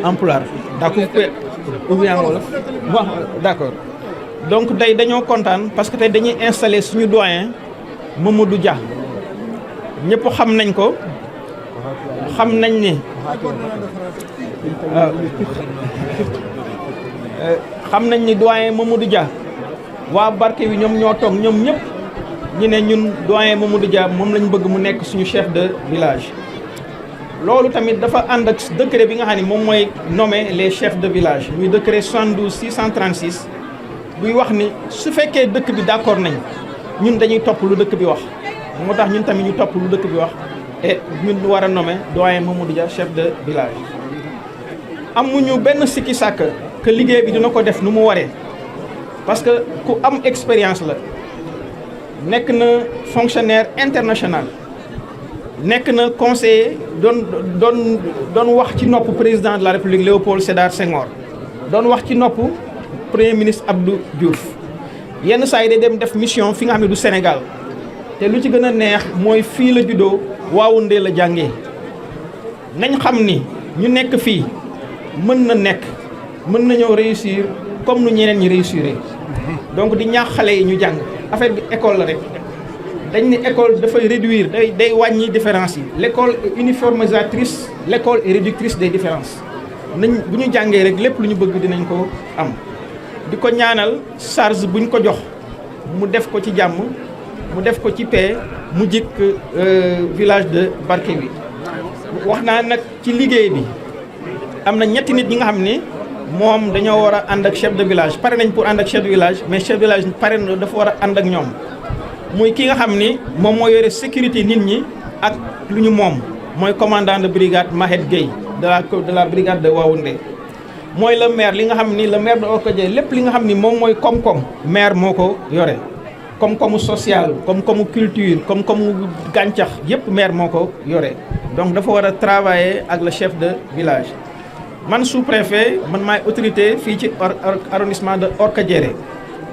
en pulaar. D'accord. Ou bien wala? Waaw, d'accord. Donc tey dañoo kontaan parce que tey dañuy installer suñu doyen Mamadou Dia. Ñëpp xam nañ ko, xam nañ ni, waaw. Euh, xam nañ ni doyen Mamadou Dia, waa Barkewi ñoom ñoo toog ñoom ñëpp, ñu ne ñun doyen Mamadou Dia moom lañ bëgg mu nekk suñu chef de village. Loolu tamit dafa ànd ak décret bi nga xam ne moom mooy nommer les chefs de village, muy décret soixante-douze six cent trente-six, buy wax ni su fekkee dëkk bi d'accord nañ, ñun dañuy topp lu dëkk bi wax. Moo tax ñun tamit ñu topp lu dëkk bi wax, et ñun ñu war a nommer doyen Mamadou Dia chef de village. Amuñu benn sikki sàkk que liggéey bi dina ko def nu mu waree, parce que ku am expérience la, nekk na fonctionnaire international, nekk na conseiller, doon doon doon wax ci nopp président de la République Léopold Sédar Senghor, doon wax ci nopp premier ministre Abdou Diouf. Yenn saa yi day dem def mission fi nga xam ne du Sénégal, te lu ci gën a neex mooy fii la juddoo, Waoundé la jàngee. Nañ xam ni ñu nekk fii mën na nekk, mën nañoo réussir comme nu ñeneen ñi réussir. Donc di ñaax xale yi ñu jàng, affaire bi école la rek. Dañ ne école dafay réduire, day day wàññi différence yi. L'école est uniformisatrice, l'école est réductrice des différences. Nañ bu ñu jàngee rek, lépp lu ñu bëgg dinañ ko am. Di ko ñaanal charge buñ ko jox, mu def ko ci jàmm, mu def ko ci paix, mu jik, euh, village de Barkewi. Wax naa nag ci liggéey bi, am na ñetti nit ñi nga xam ni moom dañoo war a ànd ak chef de village. Pare nañ pour ànd ak chef de village, mais chef de village pare na, dafa war a ànd ak ñoom. Muy ki nga xam ni moom moo yore sécurité nit ñi ak lu ñu moom, mooy commandant de brigade Mahet Gueye de la de la brigade de Waoundé. Mooy le maire, li nga xam ni le maire de Orkadiéré, lépp li nga xam ni moom mooy koom-koom, maire moo ko yore. Koom-koomu social, koom-koomu culture, koom-koomu gàncax, yépp maire moo ko yore. Donc dafa war a travailler ak le chef de village. Man sous-préfet, man maay autorité fii ci or- or- arrondissement de Orkadiéré.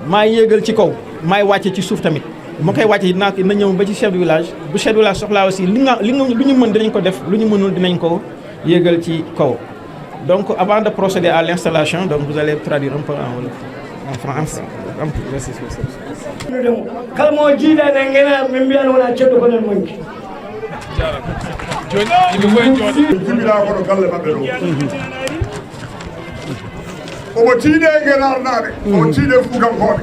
Maay yéegal ci kaw, maay wàcce ci suuf tamit. Ma koy wàcce, dinaa ko, na ñëw ba ci chef de village. Bu chef de village soxlaa aussi, li nga li nga lu ñu mën dinañ ko def, lu ñu mënul dinañ ko yéegal ci kaw. Donc avant de procéder à l'installation, donc vous allez traduire un peu en wolof, en français. Kala mo jiiɗa ne ngena, min mbiyan wona ceddo kono en monki. Jibila kono galle maɓɓe ɗo. Omo tiiɗe e ngenaarnaaɓe, omo tiiɗe fuutankoɓe.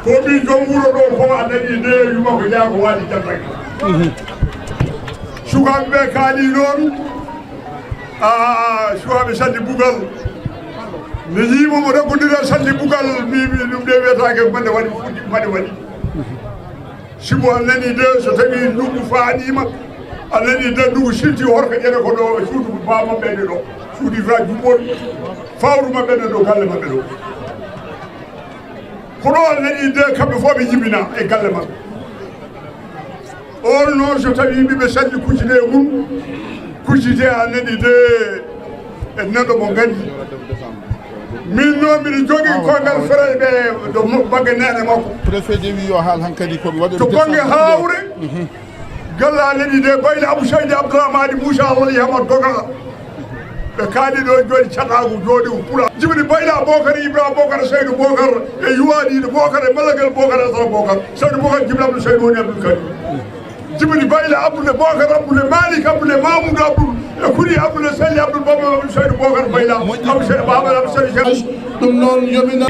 Ko min joom wuro ɗo fof a nani nde yuma ko yaa ko waali jannaki. Sukaaɓe ɓe kaali noon, a, sukaaɓe Salli Bugal. Mi yii mo, mo ɗaggondira Salli Bugal, mi, mi, ɗum de wiyetaake mbaɗe waɗi, fuɗɗi mbaɗe waɗi. Sibu a nani de, so tawi ndugu faaniima, a nani de ndugu silti horka ƴere ko ɗo e suudu baaba ɓeyde ɗo. Suudu Ibrahima Jubbol, fawru maɓɓe ɓe ɗo galle maɓɓe ɗo. Ko ɗo a nani de kamɓe fof ɓe jibina e galle maɓɓe. On noon so tawi ɓe salli kuccide e mum, kuccide a nani de e neɗɗo mo nganndi. Min noon mbiɗo jogii koyngal fereyɓe ɗo mo-, bagge neene makko. Préfet de wi yo haal hankadi ko ɓe waɗi to bangge haawre. Galla a nani de Bayla Abou Seydi Abdourahmane Moussa Wali Hamad Doga. Ɓe kaali ɗo jooɗi caɗaagu jooɗi o pula. Jibini Bayla Bokar Ibra Bokar Seydu Bokar e Yuwaɗiɗo Bokar e Malagel Bokar Asra Bokar. Seydu Bokar Jibini Abdou Seydu woni Abdou Karim. Jibini Bayla Abdoulaye Bokar Abdoulaye Malik Abdoulaye Mamoudou Abdoul e Kuri Abdoulaye Sali Abdoul Baba Abdou Seydu Bokar Bayla. Abdou Seydu Baba Abdou Seydu. Ɗum noon yomina.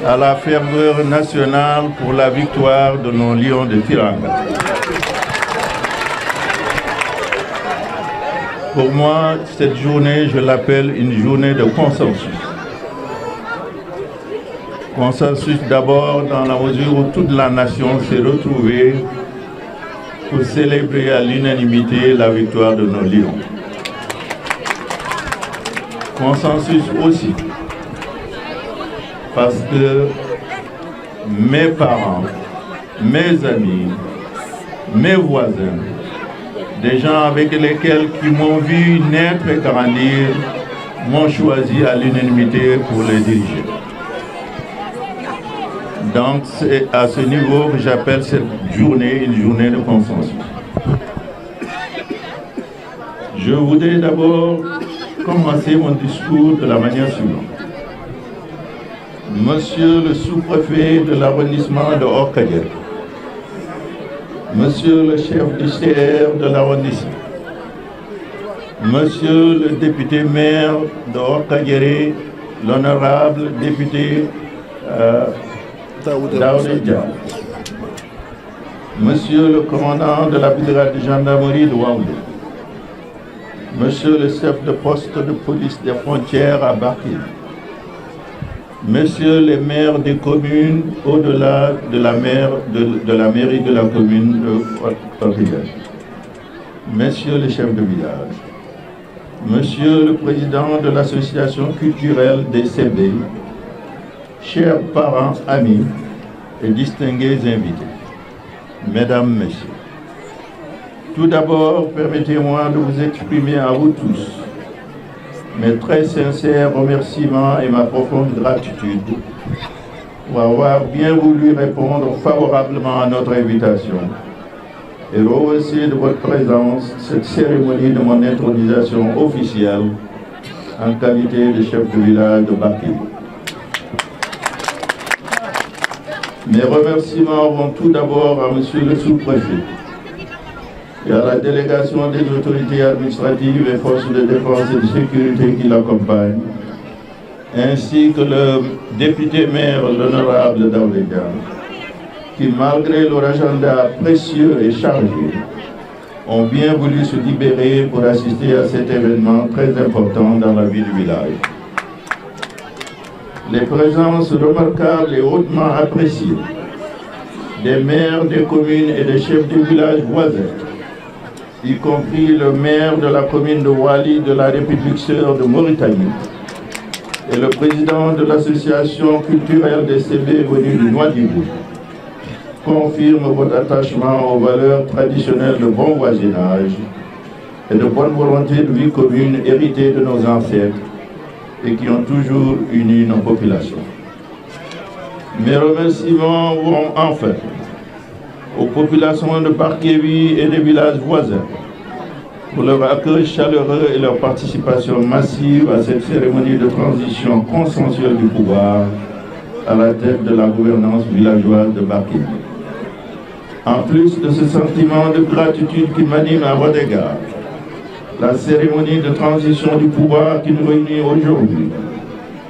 À la ferveur nationale pour la victoire de nos lions de Teranga. Pour moi, cette journée, je l'appelle une journée de consensus. Consensus d'abord dans la mesure où toute la nation s'est retrouvée pour célébrer à l'unanimité la victoire de nos lions. Consensus aussi parce que mes parents, mes amis, mes voisins, des gens avec lesquels qui m'ont vu naître et grandir, m'ont choisi à l'unanimité pour les diriger. Donc, c'est à ce niveau que j'appelle cette journée une journée de consensus. Je voudrais d'abord commencer mon discours de la manière suivante. Monsieur le sous-préfet de l'arrondissement de Orkadiéré, Monsieur le chef du C R de l'arrondissement, Monsieur le député maire de Orkadiéré, l'honorable député, euh, Daouda Dia, Monsieur le commandant de la brigade de gendarmerie de Waoundé, Monsieur le chef de poste de police des frontières à Barkédji, Messieurs les maires des communes au-delà de la mer-, de, de la mairie de la commune de Orkadiéré, Messieurs les chefs de village, Monsieur le président de l'association culturelle des C B, chers parents, amis et distingués invités, Mesdames, Messieurs, tout d'abord, permettez-moi de vous exprimer à vous tous mes très sincères remerciements et ma profonde gratitude pour avoir bien voulu répondre favorablement à notre invitation et rehausser de votre présence cette cérémonie de mon intronisation officielle en qualité de chef de village de Barkédji. Mes remerciements vont tout d'abord à Monsieur le sous-préfet et à la délégation des autorités administratives et forces de défense et de sécurité qui l'accompagnent, ainsi que le député maire, l'honorable Daouda Dia, qui, malgré leur agenda précieux et chargé, ont bien voulu se libérer pour assister à cet événement très important dans la vie du village. Les présences remarquables et hautement appréciées des maires des communes et des chefs de villages voisins, y compris le maire de la commune de Wali de la République sœur de Mauritanie et le président de l'association culturelle des C B venue de Nouadhibou, confirme votre attachement aux valeurs traditionnelles de bon voisinage et de bonne volonté de vie commune héritées de nos ancêtres et qui ont toujours uni nos populations. Mes remerciements vont enfin aux populations de Barkédji et des villages voisins pour leur accueil chaleureux et leur participation massive à cette cérémonie de transition consensuelle du pouvoir à la tête de la gouvernance villageoise de Barkédji. En plus de ce sentiment de gratitude qui m'anime à votre égard, la cérémonie de transition du pouvoir qui nous réunit aujourd'hui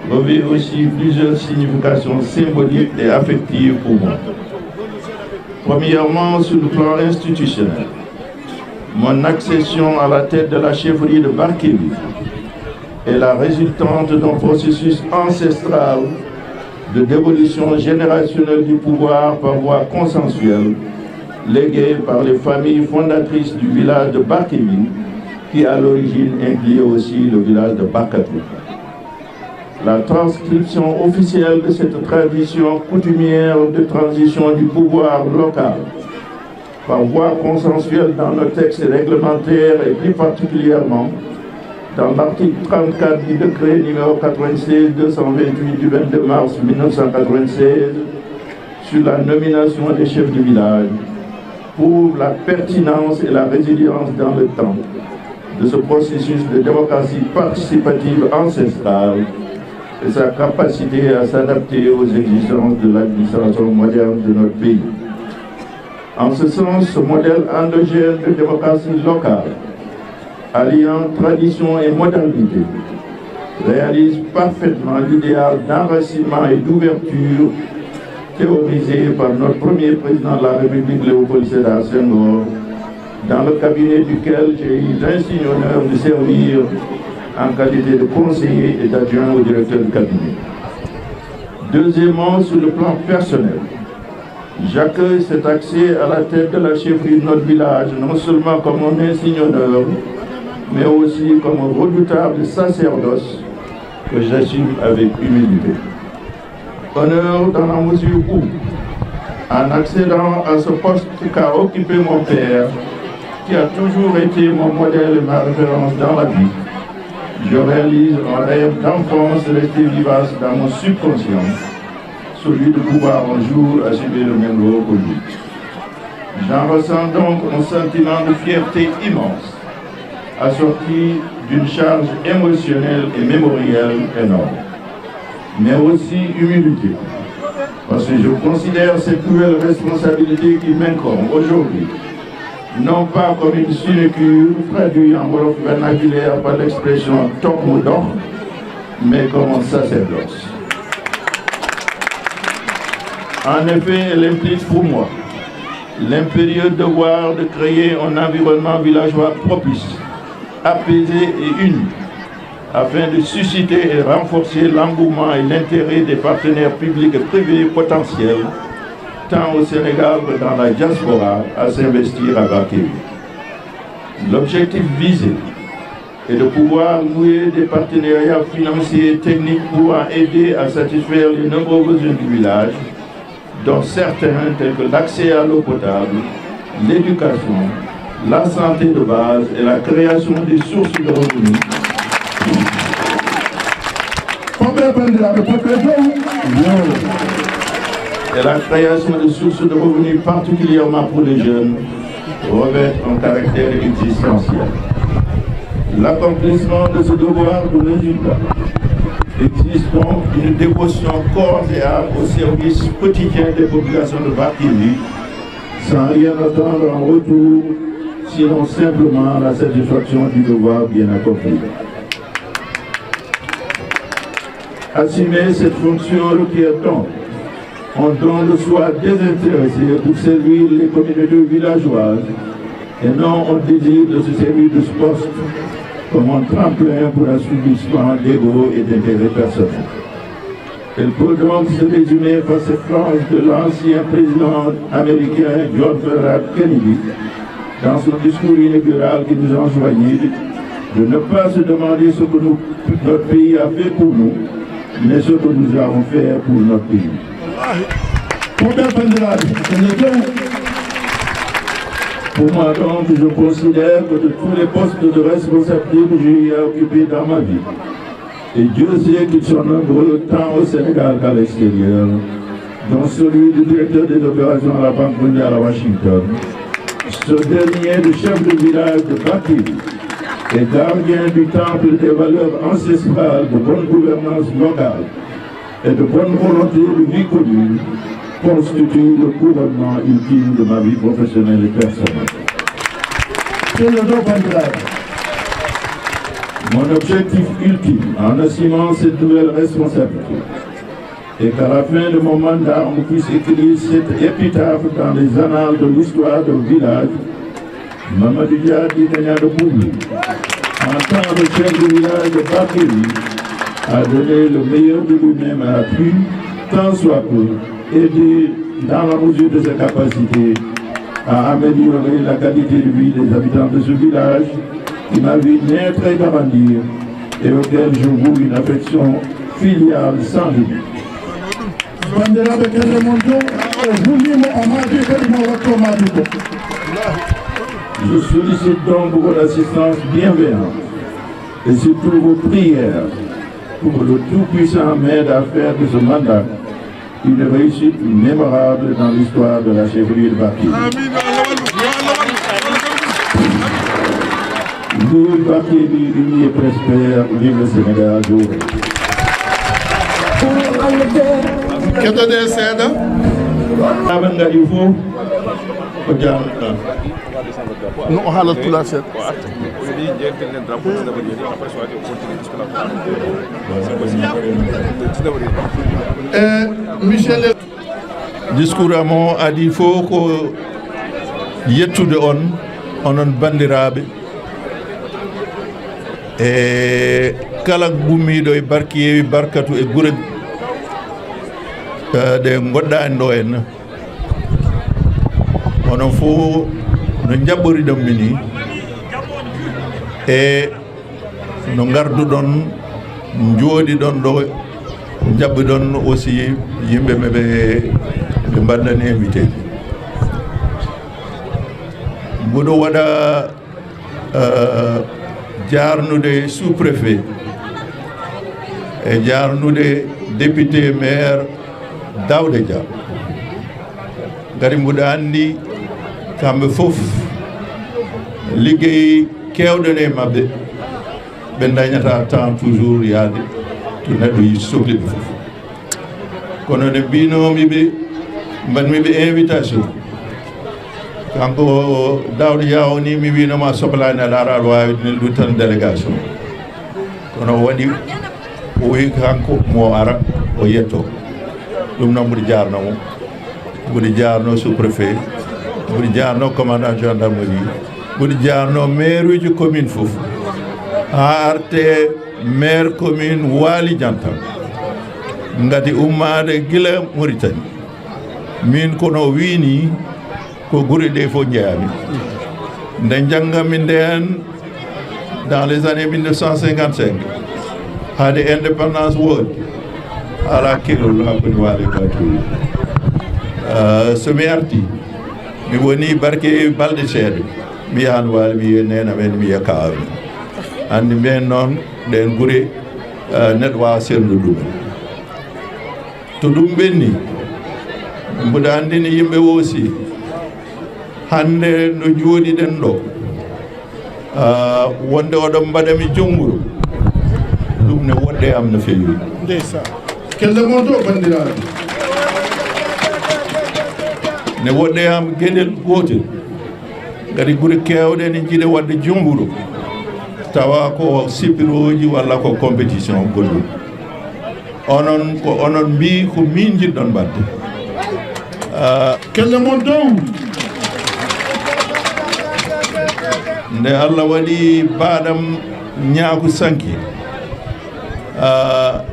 revêt aussi plusieurs significations symboliques et affectives pour moi. Premièrement, sur le plan institutionnel, mon accession à la tête de la chefferie de Barkédji est la résultante d'un processus ancestral de dévolution générationnelle du pouvoir par voie consensuelle, léguée par les familles fondatrices du village de Barkédji, qui à l'origine incluait aussi le village de Bakatou. La transcription officielle de cette tradition coutumière de transition du pouvoir local par voie consensuelle dans nos textes réglementaires et plus particulièrement dans l'article trente-quatre du décret numéro quatre-vingt-seize deux cent vingt-huit du vingt-deux mars mille neuf cent quatre-vingt-seize sur la nomination des chefs de village prouve la pertinence et la résilience dans le temps de ce processus de démocratie participative ancestrale et sa capacité à s'adapter aux exigences de l'administration moderne de notre pays. En ce sens, ce modèle endogène de démocratie locale, alliant tradition et modernité, réalise parfaitement l'idéal d'enracinement et d'ouverture théorisé par notre premier président de la République, Léopold Sédar Senghor, dans le cabinet duquel j'ai eu l'insigne honneur de servir en qualité de conseiller et d'adjoint au directeur de cabinet. Deuxièmement, sur le plan personnel, j'accueille cet accès à la tête de la chefferie de notre village, non seulement comme un insigne honneur, mais aussi comme un redoutable sacerdoce que j'assume avec humilité. Honneur dans la mesure où, en accédant à ce poste qu'a occupé mon père, qui a toujours été mon modèle et ma référence dans la vie, je réalise un rêve d'enfance resté vivace dans mon subconscient, celui de pouvoir un jour assumer le même rôle que lui. J'en ressens donc un sentiment de fierté immense, assorti d'une charge émotionnelle et mémorielle énorme, mais aussi humilité, parce que je considère cette nouvelle responsabilité qui m'incombe aujourd'hui, non pas comme une sinécure traduite en wolof vernaculaire par l'expression toog mu dox, mais comme un sacerdoce. En effet, elle implique pour moi l'impérieux devoir de créer un environnement villageois propice, apaisé et uni, afin de susciter et renforcer l'engouement et l'intérêt des partenaires publics et privés potentiels, tant au Sénégal que dans la diaspora, à s'investir à Barkédji. L'objectif visé est de pouvoir nouer des partenariats financiers et techniques pouvant aider à satisfaire les nombreux besoins du village, dont certains tels que l'accès à l'eau potable, l'éducation, la santé de base et la création de sources de revenus. Hoɓɓe banndiraaɓe, poɗɓe dow. Et la création de sources de revenus particulièrement pour les jeunes revêt un caractère existentiel. L'accomplissement de ce devoir de résultat exige donc une dévotion corps et âme au service quotidien des populations de Barkédji, sans rien attendre en retour, sinon simplement la satisfaction du devoir bien accompli. Assumer cette fonction requiert donc un don de soi désintéressé pour servir les communautés villageoises et non un désir de se servir de ce poste comme un tremplin pour assouplissement d'ego et d'intérêt personnel. Elle peut donc se résumer par cette phrase de l'ancien président américain John Fitzgerald Kennedy dans son discours inaugural qui nous enjoignit de ne pas se demander ce que nous, notre pays a fait pour nous, mais ce que nous avons fait pour notre pays. Pour moi, donc, je considère que de tous les postes de responsabilité que j'ai eu à occuper dans ma vie, et Dieu sait qu'ils sont nombreux, tant au Sénégal qu'à l'extérieur, dont celui de directeur des opérations à la Banque mondiale à Washington, ce dernier de chef de village de Barkédji et gardien du temple des valeurs ancestrales de bonne gouvernance locale et de bonne volonté de vie commune constitue le couronnement ultime de ma vie professionnelle et personnelle. C'est le don, banndiraaɓe. Mon objectif ultime en assumant cette nouvelle responsabilité Et qu'à la fin de mon mandat, on puisse écrire cette épitaphe dans les annales de l'histoire de village. Mamadou Dia dit Kanyado Boumou, en tant que chef de village de Bakiri, a donné le meilleur de lui-même, a pu, tant soit peu, aider dans la mesure de ses capacités à améliorer la qualité de vie des habitants de ce village qui m'a vu naître et grandir et auquel je voue une affection filiale sans limite. Bandiraɓe, kelle mon dow, o hulimo, o maadi kadi mo watto maadi ko. Je sollicite donc votre assistance bienveillante et surtout vos prières pour que le Tout-Puissant m'aide à faire de ce mandat une réussite mémorable dans l'histoire de la chefferie de Bakiri. Vive Bakiri, unie et prospère, vive le Sénégal, je vous remercie. Keɗoɗen seeɗa. Aɓe ngari fof ko jam. No o haalat pulaar seeɗa. E, monsieur le discours am o adii fof ko yettude on, onon banndiraaɓe, e kala gummiiɗo e Barkeewi, Barkatu e gure, eh, ɗe ngoɗɗaani ɗo en. Onon fof no njaɓɓoriɗon mi ni, e no ngarduɗon, njooɗiɗon ɗo, njaɓɓiɗon aussi yimɓe ɓe ɓe, ɓe mbaɗɗani invité. Mboɗo waɗa, euh, jaarnude sous-préfet e jaarnude député maire Daouda Dia. Ngati mboɗo anndi kamɓe fof liggey keewɗen e maɓɓe, ɓe dañata temps toujours yaade to neɗɗo yi sohli ɓe fof. Kono nde mbinoomi ɓe, mbaɗmi ɓe invitation. Kanko Daouda Dia o ni mi wiinoma sohlaani aɗa ara aɗa waawi ɗum tan délégation. Kono o waɗi, o wi kanko mo ara, o yetto. Ɗum noon mboɗo jaarno mo. Mboɗo jaarno sous-préfet. Mboɗo jaarno commandant gendarmerie. Mboɗo jaarno maire uji commune fof. Haa arte maire commune Waali Jantan. Ngati ummaade gila Mauritanie. Min kono o wiini ko gure ɗe fof njeyami. Nde njannganmi ndeen, dans les années mille neuf cent cinquante-cinq, haade indépendance woodi, alaa keerol haa koni Waali Batuuli. Ah, so mi arti, mi woni Barkeewi balɗe seeɗa, mi yahan Waali, mi yiya neenam en, mi yiya kaaw en. Anndi mbeen noon, ɗeen gure, ah, neɗɗo waawa serndude ɗumen. To ɗum ɓenni, mboɗo anndini yimɓe aussi, hannde no njooɗiɗen ɗo, ah, wonde oɗon mbaɗa mi jom wuro, ɗum ne woɗɗe am no feewi. Ndeysaan. Kelle mon to, banndiraaɓe. Ne woɗɗe am geɗel gootel. Ngati gure keewɗe ne njiɗa waɗde jom wuro, tawa ko sippirooji walla ko compétition goɗɗum. Onon, ko onon mbii ko min njiɗɗon mbaɗde. Ah, kelle mon dow. Nde Allah waɗi baaɗam ñaaku sanki, ah,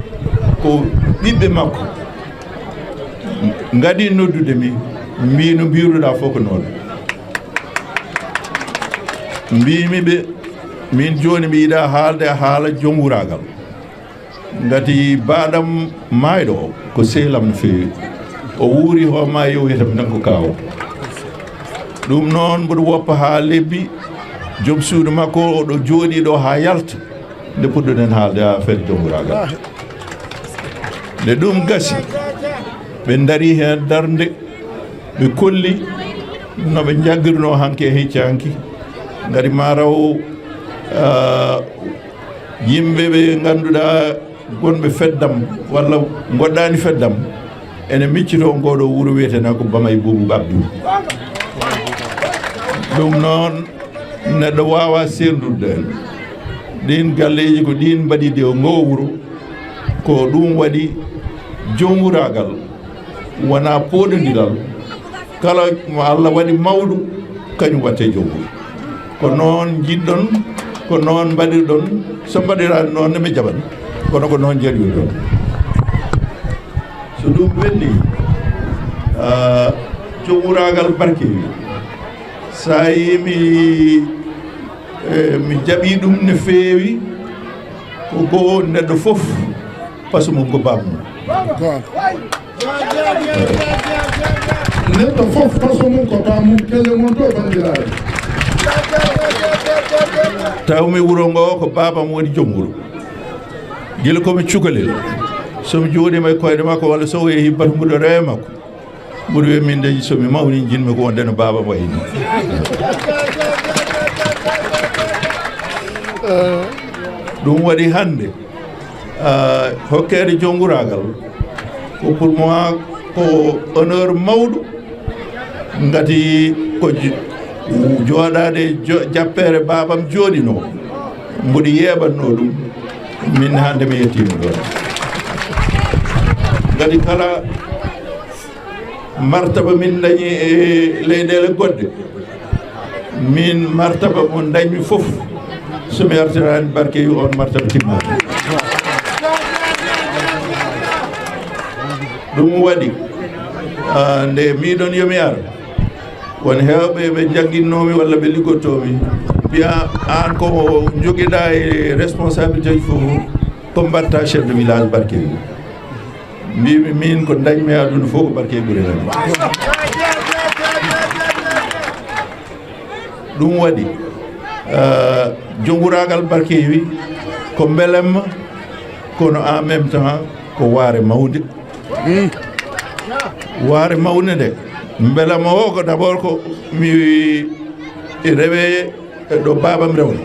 ko ɓiɓɓe makko ngaɗi noddude mi, mbii no mbiruɗaa fof ko noon. Mbiimi ɓe, min jooni mi yiɗaa haalde haala jom wuraagal. Ngati baaɗam maayɗo o, ko sehlam no feewi. O wuuri hoore maayo, o wiyata mi tan ko kaaw. Ɗum noon, mboɗo woppa haa lebbi, joom suudu makko, oɗo jooɗii ɗo haa yalta. Nde puɗɗoɗen haalde haa affaire jom wuraagal. Nde ɗum gasi, ɓe ndarii heen darnde, ɓe kolli no ɓe njaggirnoo hanki e hecci hanki. Ngati maa raw, ah, yimɓe ɓe ngannduɗaa gonɓe feddam walla ngoɗɗaani feddam, ene miccitoo ngoo ɗoo wuro wiyetenaa ko Bamay Buubu Abdu. Ɗum noon, neɗɗo waawaa seerndude en. Ɗiin galleeji ko ɗiin mbaɗi de ngoo wuro, ko ɗum waɗi Jownguraagal wonaa pooɗondiral. Kala mo Allah waɗi mawɗo, kañum waɗte jownguru. Ko noon njiɗɗon, ko noon mbaɗirɗon. So mbaɗiraani noon ne, mi jaɓan. Kono ko noon njeɗirɗon. So ɗum ɓenni, ah, jownguraagal barkeewi. So a yii mi, eh, mi jaɓi ɗum no feewi, ko ko neɗɗo fof pasu mum ko baaba mum. Neɗɗo fof pasu mum ko baaba mum, kelle mon to, banndiraaɓe. Tawmi wuro ngo ko baaba mum woni joom wuro. Gila ko mi cukalel, so mi jooɗiima e koyɗe makko walla so o yehi batu mbuɗo rewe makko, mbuɗo wiya min de so mi mawni njiɗmi ko wonde no baaba wayi ni. Ɗum waɗi hannde, ah, hokkeede jownguraagal ko pour moi ko honneur mawɗo. Ngati ko jo-, jooɗaade jo-, jappeere baabam jooɗinoo, mboɗi yeeɓatnoo ɗum, min hannde mi yettiima ɗoon. Ngati kala martaba min dañi e leyɗeele goɗɗe, min martaba mo dañmi fof, so mi artiraani barkeewi, on martaba timmaani. Ɗum waɗi, ah, nde miɗon yo mi ar, won heewɓe ɓe jannginnoomi walla ɓe liggottoomi, mbiya aan ko njogiɗaa e responsabilité ji fof, ko mbaɗta chef de village barkeewi. Mbimi min ko dañmi e aduna fof ko barkeewi ɓuri hen. Ɗum waɗi, ah, jownguraagal barkeewi ko mbelamma, kono en même temps ko waare mawnde. Waare mawnde nde, mbelamma o ko d'abord ko mi rewe e ɗo baabam rewno.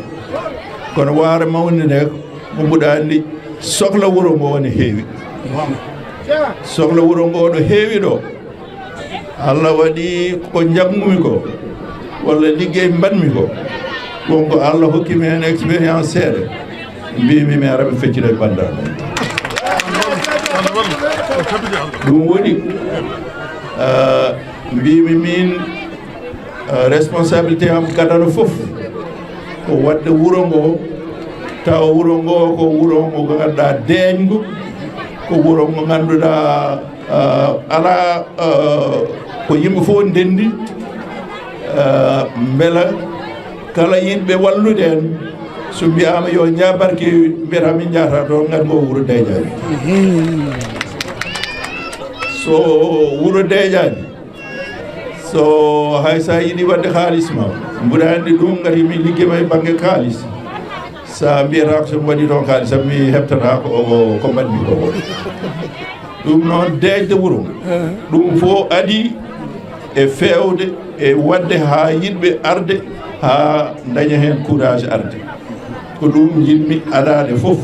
Kono waare mawnde nde, ko mbuɗa anndi, sokla wuro ngo woni heewi. Sokla wuro ngo ɗo heewi ɗo, Allah waɗi ko njanngumi ko, walla liggey mbaɗmi ko, won ko Allah hokki mi heen expérience seeɗa, mbimi mi ara mi feccira e banndiraaɓe. Ɗum woni, ah, mbimi min, ah, responsabilité am gadano fof ko waɗde wuro ngo, tawa wuro ngo ko wuro ngo ngannduɗaa deeƴngo, ko wuro ngo ngannduɗaa, ah, alaa, ah, ko yimɓe fof ndenndi, ah, mbela kala yiɗɓe wallude en, so mbiyaama yo njah barkeewi, mbiyata min njahata toon, ngati ngo wuro deeƴaani. So wuro deeƴaani, so hay so a yiɗi waɗde kaalis ma, mbuɗa anndi ɗum, ngati min liggima e bannge kaalis. So a mbiyata ko so mi waɗi toon kaalis am, mi heɓtata ko, ko, ko mbaɗmi ko. Ɗum noon, deeƴde wuro, ɗum fof adii e feewde e waɗde haa yiɗɓe arde, haa daña heen courage arde. Ko ɗum njiɗmi adaade fof.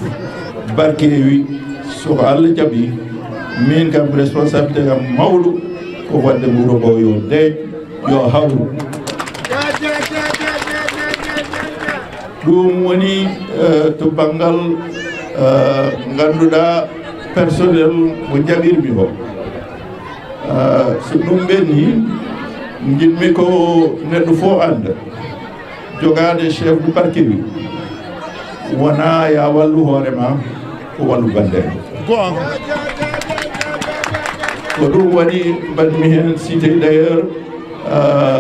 Barkeewi, so ko Allah jaɓi, min kam responsabilité am mawɗo ko waɗde wuro ngo yo deeƴ, yo hawru. Ɗum woni, eh, to banngal, eh, ngannduɗaa personnel mo njaɓirmi o. Eh, so ɗum ɓenni, njiɗmi ko neɗɗo fof annda, jogaade chef de parquet wi, wonaa ya wallu hoore ma, ko wallu bannde. Ko ɗum waɗi mbaɗmi heen cité d'ailleurs, euh,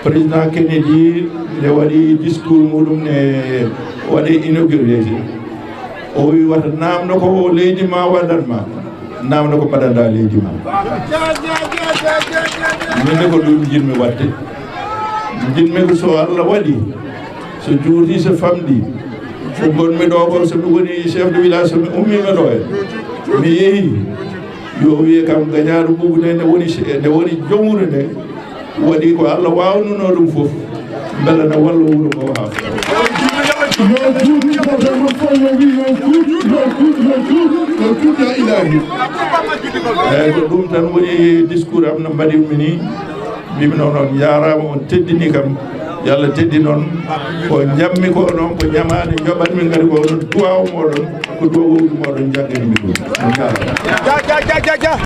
président Kennedy nde waɗi discours muɗum ne waɗi inauguré. O wi wata namdo ko leydi ma waɗan ma, namdo ko mbaɗanɗa leydi ma. Min ne ko ɗum njiɗmi waɗde. Njiɗmi ko so Allah waɗi, so juuti, so famɗi, so ngonmi ɗo ko, so mi woni chef de village, so mi ummiima ɗo e mi yehi, yo wiye kam gañaaɗo ɓuuɓu nde, nde woni che-, nde woni joom wuro nde, waɗi ko Allah waawnunoo ɗum fof, mbela na walla wuro ngo haa. Yo juut, yo juut, yo juut, yo juut, ya Ilaahi. Eeyi, ko ɗum tan woni discours am no mbaɗirmi ni. Mbimi noon, on njaaraama, on teddini kam. Yo Allah teddi noon. Ko njammi ko noon, ko ñamaande njoɓat min kadi ko onon duwaw moɗon, ko duwawuuji moɗon jaggani mi ɗum. On jaaraama.